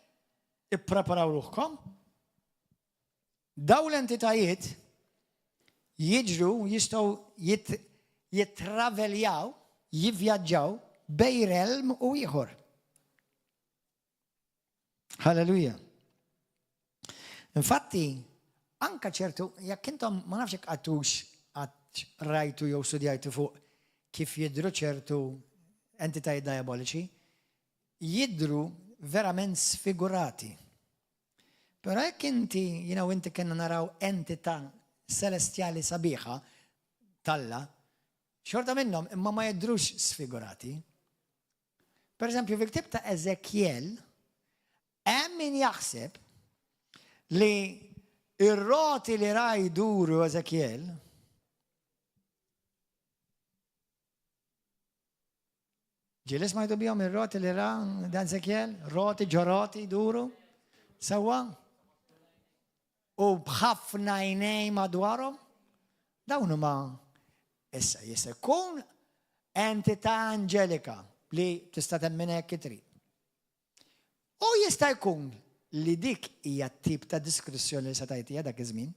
Speaker 1: ippreparaw ruħkom. Daw l-entitajiet jiġru jistgħu jittraveljaw, jivvjaġġaw bej realm u ieħor. Halleluja. Infatti, anka ċertu, jekk intom ma nafx jekk qattux qatt rajtu jew studjajtu fuq kif jidhru ċertu entitajiet diaboliċi, jidhru verament sfigurati. Però jekk inti, jiena u inti kellna naraw entità celestjali sabiħa t'Alla, xorta minnhom imma ma jidhrux sfigurati. Per eżempju, fil-ktieb ta' Eżekjel, hemm min jaħseb li ir-roti li ra jduru Eżekjel Ġieli smajtu bihom ir-roti li ra dan Eżekjel? Roti ġo roti jduru? Sewwa? U b'ħafna għajnej madwarhom? Dawn huma issa jista' jkun entità anġelika li tista' temmen hekk trid. U jista' jkun li dik hija t-tip ta' diskrizzjoni li seta' jtiha dak iż-żmien.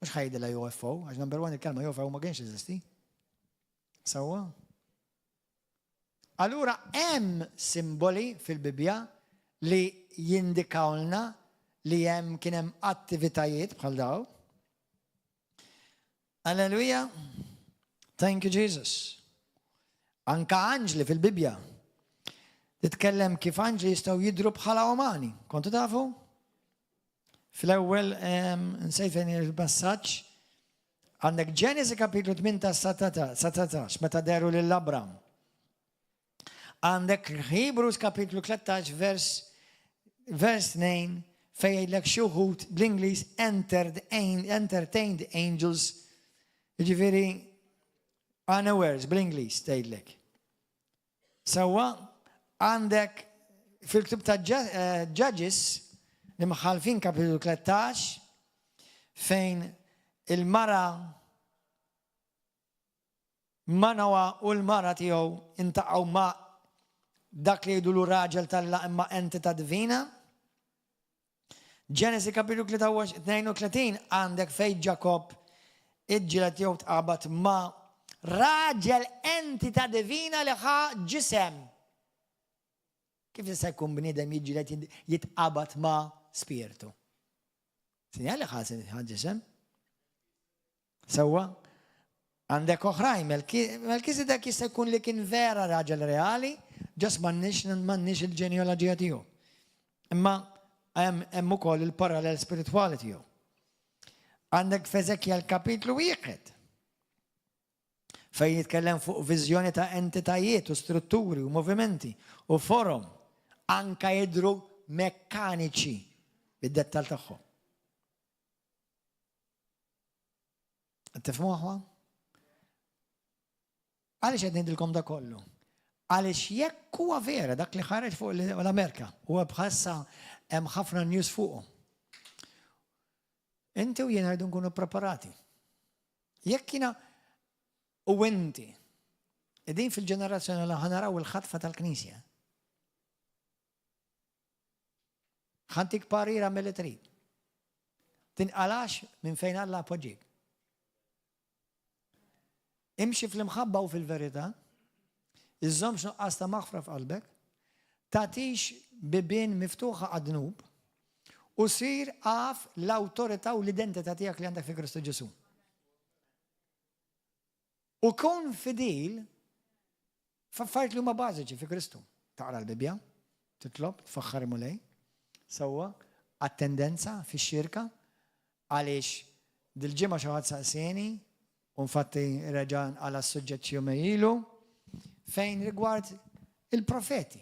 Speaker 1: Mhux ħa jgħidilha UFO, għax number one il-kelma UFO ma kienx jeżisti. Sewwa? Allura hemm simboli fil-Bibbja li jindikawlna li hemm kien hemm attivitajiet bħal daw. Alleluja. Thank you Jesus. Anka anġli fil-Bibbja titkellem kif anġli jistgħu jidru bħala umani. Kontu tafu? Fl-ewwel nsejt fejn il-passaġġ għandek Ġenesi kapitlu 8 17 meta deru lil Abram. Għandek Hebrews kapitlu 13 vers vers 2 fejn jgħidlek xi wħud bl-Ingliż entered entertained angels jiġifieri unawares bl-Ingliż tgħidlek. Sewwa għandek fil-ktib ta' eh, Judges l-imħalfin kapitlu 13 fejn il-mara Manoa u l-mara tiegħu intaqgħu ma' dak li jgħidulu raġel t'Alla imma entità divina. Ġenesi kapitlu 32 għandek fejn Ġakobb iġġieled jew tqabad ma' raġel entità divina li ħa ġisem. Kif jista' jkun bniedem jiġġieled jitqabad ma' spirtu? Sinjal li ħa ġisem. Sewwa? Għandek oħrajn, Melkisedek jista' jkun li kien vera raġel reali, ġas m'għandniex m'għandniex il-ġenealoġija tiegħu. Imma hemm ukoll il-parallel spiritwali tiegħu. Għandek f'Eżekjel kapitlu wieħed fejn jitkellem fuq viżjoni ta' entitajiet u strutturi u movimenti u forom anka jidru mekkaniċi bid-dettal tagħhom. Tifhmu aħwa? Għaliex qed ngħidilkom da kollu? Għaliex jekk huwa vera dak li ħareġ fuq l-Amerika, huwa bħassa hemm ħafna news fuqu. Inti u jiena rridu nkunu preparati. Jekk jiena u inti qegħdin fil-ġenerazzjoni li ħanaraw il-ħatfa tal-Knisja. Ħantik parir għamel li trid. Tinqalax minn fejn Alla poġġik. Imxi fl-imħabba u fil-verità, iżżommx nuqqas ta' maħfra f'qalbek, tagħtix bibien miftuħa għad-dnub, u sir af l-awtorità u l-identità tiegħek li għandek fi Kristu Ġesù. U kun fidil f'affarijiet li huma bażiċi fi Kristu. Taqra l-Bibbja, titlob, tfaħħar il-Mulej, sewwa, attendenza fix-xirka, għaliex dil-ġimgħa xi ħadd saqsieni, u infatti reġa' nqala' s-suġġett xi jumejn ilu, fejn rigward il-profeti.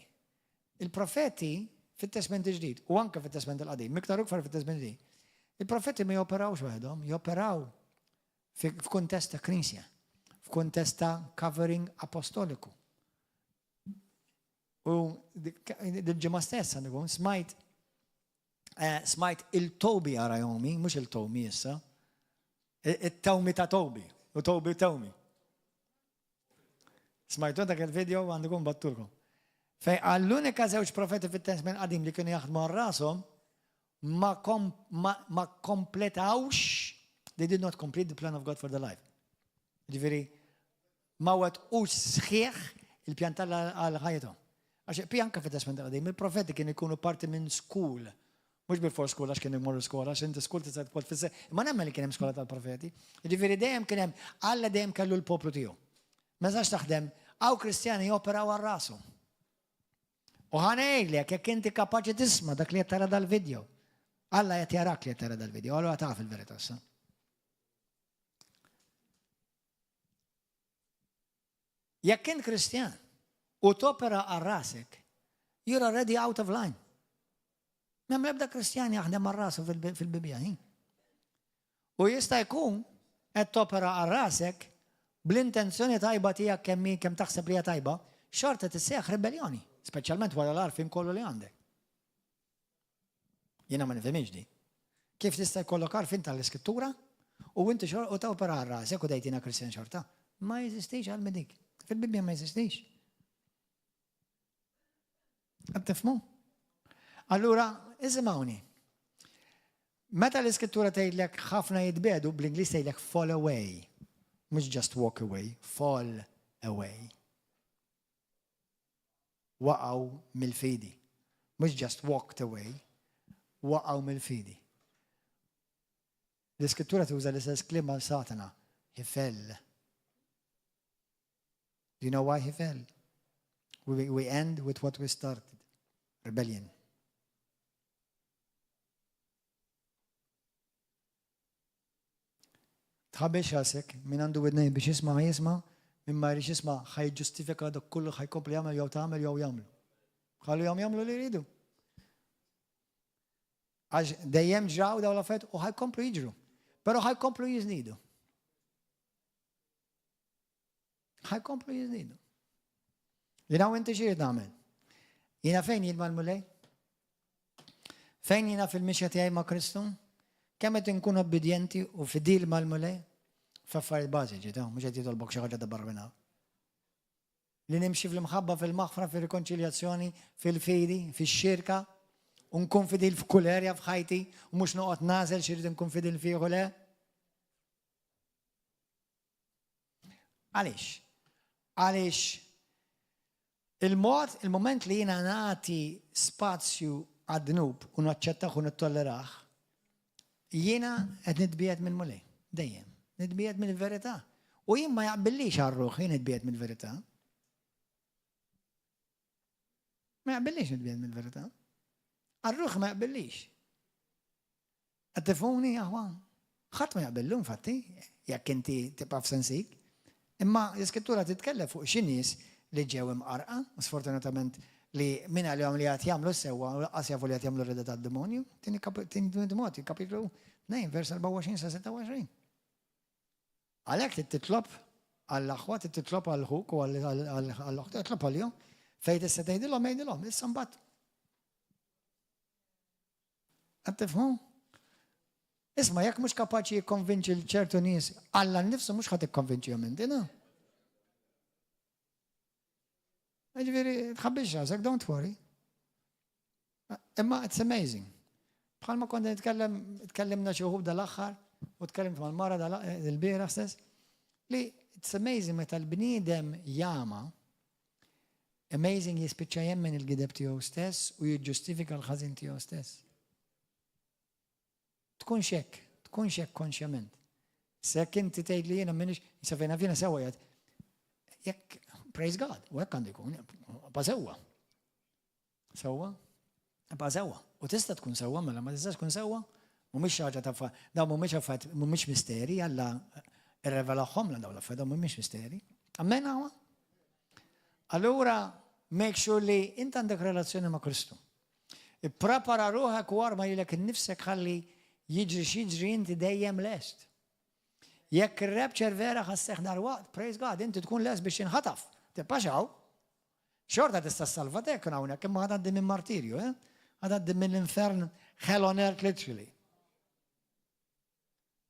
Speaker 1: Il-profeti fit-Testment il-Ġdid u anke fit-Testment il-Qadim, iktar u iktar fit-Testment il-Ġdid, il-profeti ma joperawx waħedhom, joperaw F'kuntest ta' Knisja, f'kuntest ta' covering apostoliku. U dil-ġimgħa stess għandu smajt eh, smajt il-Tobi Arajomi, mhux il-Tomi issa, it-Tomi ta' Tobi, u Tobi Tomi. Smajtu dak il-video għandu kun battulkom. Fej għall-unika żewġ profeti fit-Testament qadim li kienu jaħdmu għal rashom ma, kom, ma, ma kompletawx, they did not complete the plan of God for the life. Ġifieri, ma wettqux sħiħ il-pjan tal għal ħajjithom. Għax pi anka fit-Testament qadim, il-profeti kienu jkunu parti minn school. Mhux bil-fors school għax kienu jmorru skola, għax inti school tista' tkun tfisser, imma nemmen li kien hemm skola tal-profeti. Ġifieri dejjem kien hemm, Alla dejjem kellu l-poplu tiegħu. Ma tistax taħdem, hawn Kristjani joperaw għal rashom. U ħa ngħidlek jekk inti kapaċi tisma' dak li qed tara dal-video. Alla qed jarak li qed tara dal-video, allura taf il-verità issa. Jekk int Kristjan u topera għal rasek, you're already out of line. M'hemm l-ebda Kristjan jaħdem għal rasu fil-Bibbja. U jista' jkun qed topera għal rasek bl-intenzjoni tajba tiegħek kemm hi kemm taħseb li hija tajba, xorta tissejjaħ ribelljoni, speċjalment wara l-għarfien kollu li għandek. Jiena ma nifhimhiex di. Kif tista' jkollok għarfien tal-Iskrittura u inti xor u topera għal rasek u tgħid jiena Kristjan xorta? Ma jeżistix għal dik. Fil-Bibbja ma jeżistix. Qed tifhmu? Allura, isimgħuni. Meta l-iskrittura tgħidlek ħafna jitbedu, bl-Ingliż tgħidlek fall away. Mhux just walk away, fall away. Waqgħu mill-fidi. Mhux just walked away, waqgħu mill-fidi. L-Iskrittura tuża l-istess kliem għal Satana. He fell. Do you know why he fell? We, we end with what we started. Rebellion. Tħabbix rasek, min għandu widnejn biex jisma' jisma', min ma jridx jisma' ħa jiġġustifika dak kollu ħa jkompli jagħmel jew tagħmel jew jagħmlu. Ħallihom jagħmlu li jridu. Għax dejjem ġraw dawn l-affarijiet u ħa jkomplu jiġru. Però ħa jkomplu jiżnidu. Ħa jkomplu jiżnidu. Jina u inti xi nagħmel? Jiena fejn jien mal-Mulej? Fejn jiena fil-mixja tiegħi ma' Kristu? Kemm qed inkun obbedjenti u fidil mal-Mulej? F'affarijiet bażiċi, ta' mhux qed jitolbok xi ħaġa ta' barra minn Li nimxi fl-imħabba, fil-maħfra, fir-rikonċiljazzjoni, fil-fidi, fix-xirka, u nkun fidil f'kull erja f'ħajti, u mhux noqgħod nagħżel xi rrid nkun fidil fih u le. Għaliex? Għaliex il-mod, il-moment li jiena nagħti spazju għad-dnub u naċċettah u nittollerah, jiena qed nitbiegħed mill-Mulej, dejjem. Nitbiegħed mill-verità. U jien ma jaqbillix għal ruħi nitbiegħed mill-verità. Ma jaqbillix nitbiegħed mill-verità. Għal ruħi ma jaqbillix. Qed tifhmuni, aħwa? Ħadd ma jaqbillu infatti, jekk inti tibqa' f'sensik. Imma l-Iskrittura titkellem fuq xi nies li ġew imqarrqa, u sfortunatament li min għalihom li qed jagħmlu s-sewwa u lanqas jafu li qed jagħmlu r-rieda tad-demonju. Tieni Timotju, kapitlu 2, vers 24 sa 26. Għalhekk trid titlob għall-aħwa, trid titlob għal ħuk u għall-oħt, titlob għalihom. Fejn tista' tgħidilhom, għidilhom, issa mbagħad Qed tifhmu? Isma' jekk mhux kapaċi jikkonvinċi l ċertu nies, Alla nnifsu mhux ħadd ikkonvinċihom inti, na? Ġifieri, tħabbix rasek, don't worry. Imma it's amazing. Bħalma kont nitkellem, tkellimna xi wħud dal-aħħar, u tkellimt mal-mara dal-bieraħ stess, li it's amazing meta l-bniedem jama, Amazing jispiċċa jemmen il-gideb tiegħu stess u jiġġustifika l-ħażin tiegħu stess. Tkunx hekk, tkunx hekk konxjament. Sekk inti tgħid li jiena m'iniex, sa fejn jiena sewwa jgħid. Jekk, praise God, u hekk għandu jkun, pa sewwa. Sewwa? Pa sewwa. U tista' tkun sewwa mela ma tistax tkun sewwa? Mhumiex xi ħaġa ta' dawn mhumiex affarijiet mhumiex misteri, Alla rrevelahomlna dawn l-affarijiet, dawn mhumiex misteri. Amen hawn? Allura make sure li int għandek relazzjoni ma' Kristu. Ipprepara ruħek u arma lilek innifsek ħalli jiġri x'jiġri inti dejjem lest. Jekk ir-rapture vera ħa sseħħ dalwaqt, praise God, inti tkun lest biex tinħataf. Tibqax hawn. Xorta tista' ssalva tek hawnhekk imma ħa tgħaddi minn martirju, eh? Ħa tgħaddi mill-infern hell on earth literally.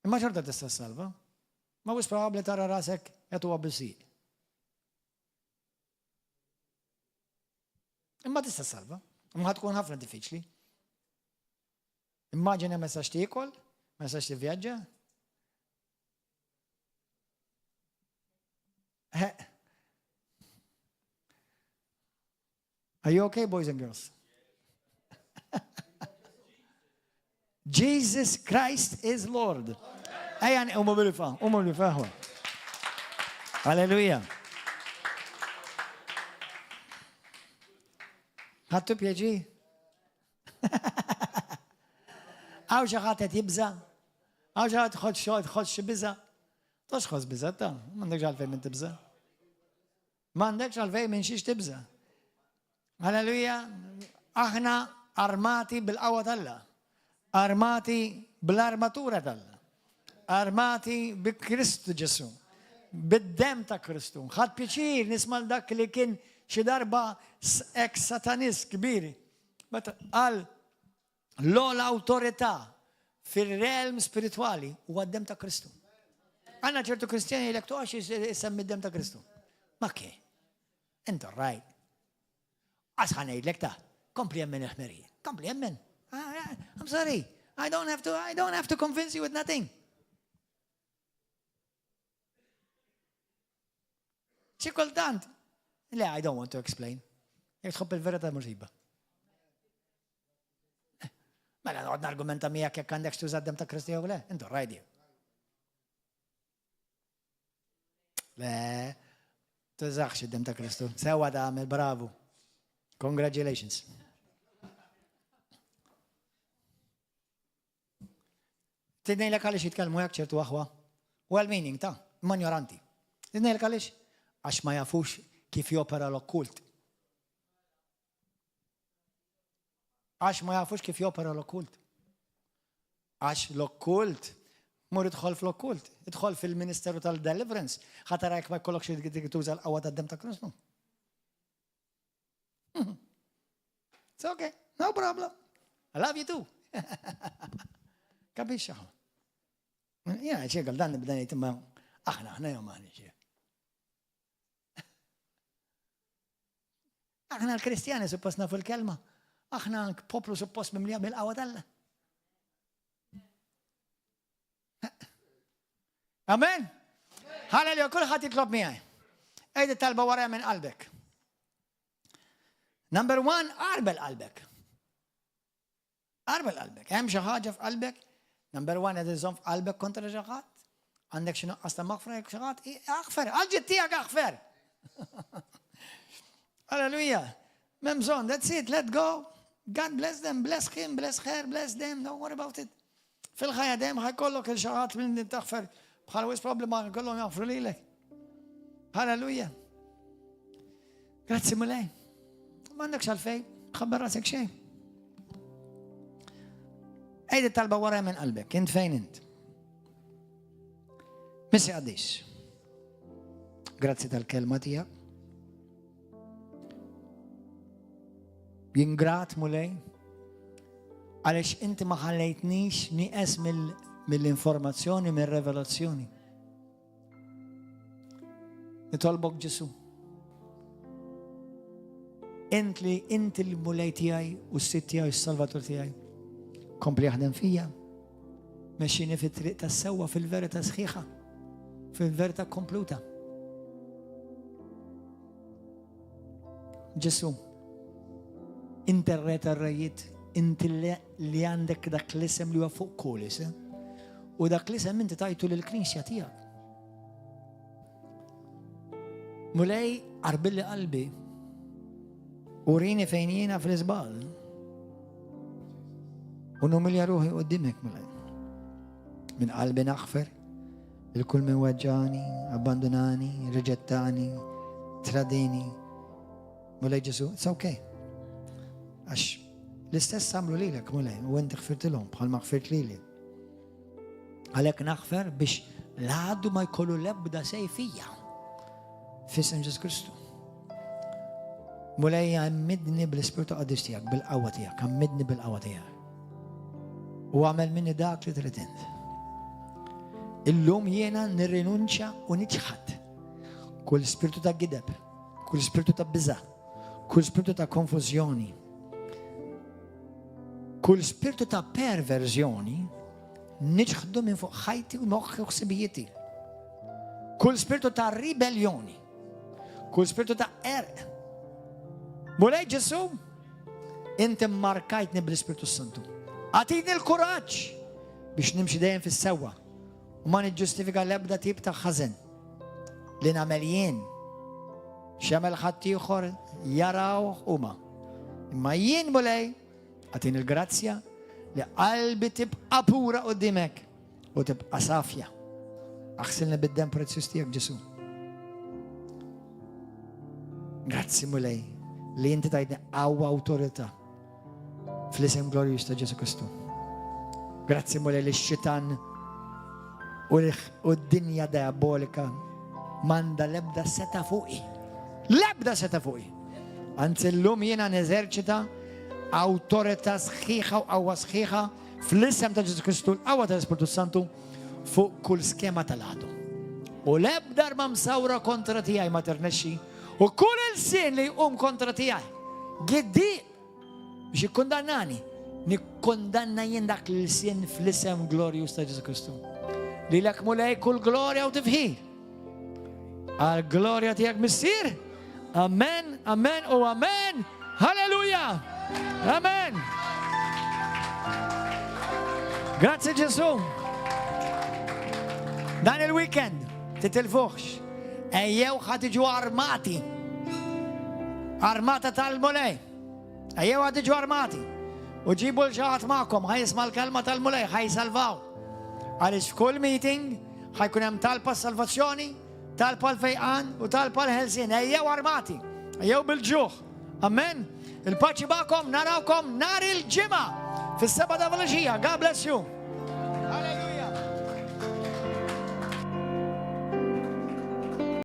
Speaker 1: Imma xorta tista' ssalva. Ma wis probabbli tara rasek jagħtuha bisir. Imma tista' ssalva. Imma tkun ħafna diffiċli. Immaġina ma tistax tiekol, ma tistax tivvjaġġa. Are you okay, boys and girls? Jesus Christ is Lord. Ejja nqumu bil-fa, qumu bil-fa. Halleluja. Ħadtu pjaċir? Hawn xi ħadd qed jibża'? Hawn xi ħadd tħoss xi biża'? Tox tħoss biża' ta' m'għandekx għalfejn minn tibża'. M'għandekx għalfejn minn xiex tibża'. Halleluja, aħna armati bil-qawwa t'Alla. Armati bl-armatura t'Alla. Armati bi Kristu Ġesu. Bid-dem ta' Kristu. Ħadd pjaċir nisma' dak li kien xi darba ex satanist kbir. Meta qal l-ogħla awtorità fir-realm spiritwali huwa d-dem ta' Kristu. Għandna ċertu Kristjani jgħidlek toqgħodx issemmi d-dem ta' Kristu. Ma kien. Inta rajt. Għax ħa ngħidlek ta' kompli jemmen il-ħmerija. Kompli jemmen. Ah, ah, I'm sorry. I don't have to, I don't have to convince you with nothing. Xi kultant, le, I don't want to explain. Jek tħobb il-verità musiba. Mela noqgħod nargumenta miegħek jekk għandek tuża d-dem ta' Kristu jew le, intu rajdi. Le, tużax id-dem ta' Kristu. Sewa tagħmel, bravu. Congratulations. Tidnejlek għaliex jitkellmu hekk ċertu aħwa. Well meaning ta' imma ignoranti. Tidnejlek għaliex? Għax ma jafux kif jopera l-okkult. Għax ma jafux kif jopera l-okkult. Għax l-okkult, mur idħol fl-okkult, idħol fil-ministeru tal-deliverance, ħatara jekk ma jkollokx tuża l-qawwa tad-dem ta' Kristu. It's okay, no problem. I love you too. Capisci? Jena ċekal dan nibda ngħid imma aħna aħna jew maħniex. Aħna l-Kristjani suppost nafu l-kelma. Aħna poplu suppost mimlija bil-qawwa t'Alla. Amen. Halleluja, kulħadd jitlob miegħi. Ejdi talba wara minn qalbek. Number one, arbel qalbek. Arbel qalbek. Hemm xi ħaġa f'qalbek? Number one, qed iżomm f'qalbek kontra xi ħadd? Għandek xi nuqqas ta' maħfra jekk xi ħadd? Aħfer, għal tiegħek aħfer. Halleluja. M'hemm bżonn, that's it, let go. God bless them, bless him, bless her, bless them, don't worry about it. Fil-ħajja dejjem ħajkollok il xi ħadd minn taħfer bħal wis problema kollhom jaħfru lilek. Halleluja. Grazzi Mulej. M'għandekx għalfejn, tħabbar rasek xejn. Ejdi talba wara minn qalbek, int fejn int. Missi għaddis. Grazzi tal-kelma tiegħek. Jien grat Mulej għaliex inti ma ħallejtnix nieqes mill-informazzjoni, mill-revelazzjoni. Nitolbok Ġesu. Int li inti l-mulej tiegħi u s-sid tiegħi u s-salvatur tiegħi. Kompli jaħdem fija. Mexxini fit-triq tas-sewwa fil-verità sħiħa, fil-verità kompluta. Ġesu, inti r-re tar-rejiet, inti li għandek dak l-isem li huwa fuq kull isem, u dak l-isem inti tajtu lill-Knisja tiegħek. Mulej, arbilli qalbi, urini fejn jiena fl-iżball. U numilja ruħi qudiemek, Mulej. Minn qalbi naħfer il kull min weġġani, abbandonani, riġettani, tradini. Mulej Ġesu, it's okay. Għax l-istess għamlu lilek, Mulej, u inti ħfirtilhom bħalma ħfirt lili. Għalhekk naħfer biex l-għadu ma jkollu l-ebda sej fija. Fisem Ġesu Kristu. Mulej għammidni bl-Ispirtu Qaddis tiegħek, bil-qawwa tiegħek, għammidni bil-qawwa tiegħek. U għamel minni dak li trid int. Illum jiena nirrinunċja u niċħad kull spirtu ta' gideb, kull spirtu ta' biża', kull spirtu ta' konfużjoni, kull spirtu ta' perverżjoni niċħdu minn fuq ħajti u moħħi u ħsibijieti. Kull spirtu ta' ribellioni, kull spirtu ta' erq. Mulej Ġesu, inti markajtni bl-Ispirtu Santu. Għatini l-kuraġġ biex nimxi dejjem fis-sewwa u ma niġġustifika l-ebda tip ta' ħażen li nagħmel jien. X'jagħmel ħaddieħor jaraw huma. Imma jien Mulej Agħtini l-grazzja li qalbi tibqa' pura qudiemek u tibqa' safja. Aħsilni bid-demm prezzjuż tiegħek Ġesu. Grazzi Mulej li inti tajtni qawwa awtorità fl-isem glorjuż ta' Ġesu Kristu. Grazzi Mulej li x-xitan u d-dinja diabolika manda lebda seta fuqi. Lebda seta fuqi. Anzi llum jiena neżerċita awtorità sħiħa u qawwa sħiħa fl-isem ta' Ġesu Kristu, l-qawwa tal-Ispirtu Santu fuq kull skema tal-għadu. U l-ebda arma msawra kontra tiegħi ma tirnexxi u kull ilsien li jqum kontra tiegħi. Giddi biex jikkundannani, nikkundanna jien dak l-ilsien fl-isem glorjuż ta' Ġesu Kristu. Lilek Mulej kull glorja u tifħir. Għal glorja tiegħek Missier. Amen, amen u amen. Halleluja. Amen. Grazzi Ġesu. Dan il-weekend titilfuħx. Ejjew ħa tiġu armati. Armata tal-Mulej. Ejjew ħa tiġu armati. U ġibu 'l xi ħadd magħkom, ħa jisma' l-kelma tal-Mulej, ħa jsalvaw. Għaliex f'kull meeting ħa jkun hemm talba salvazzjoni, talba l-fejqan u talba l-ħelsien. Ejjew armati, ejjew bil-ġuħ. Amen. Il-paċi magħkom, narawkom nhar il-Ġimgħa fis-7 ta' filgħaxija. God bless you.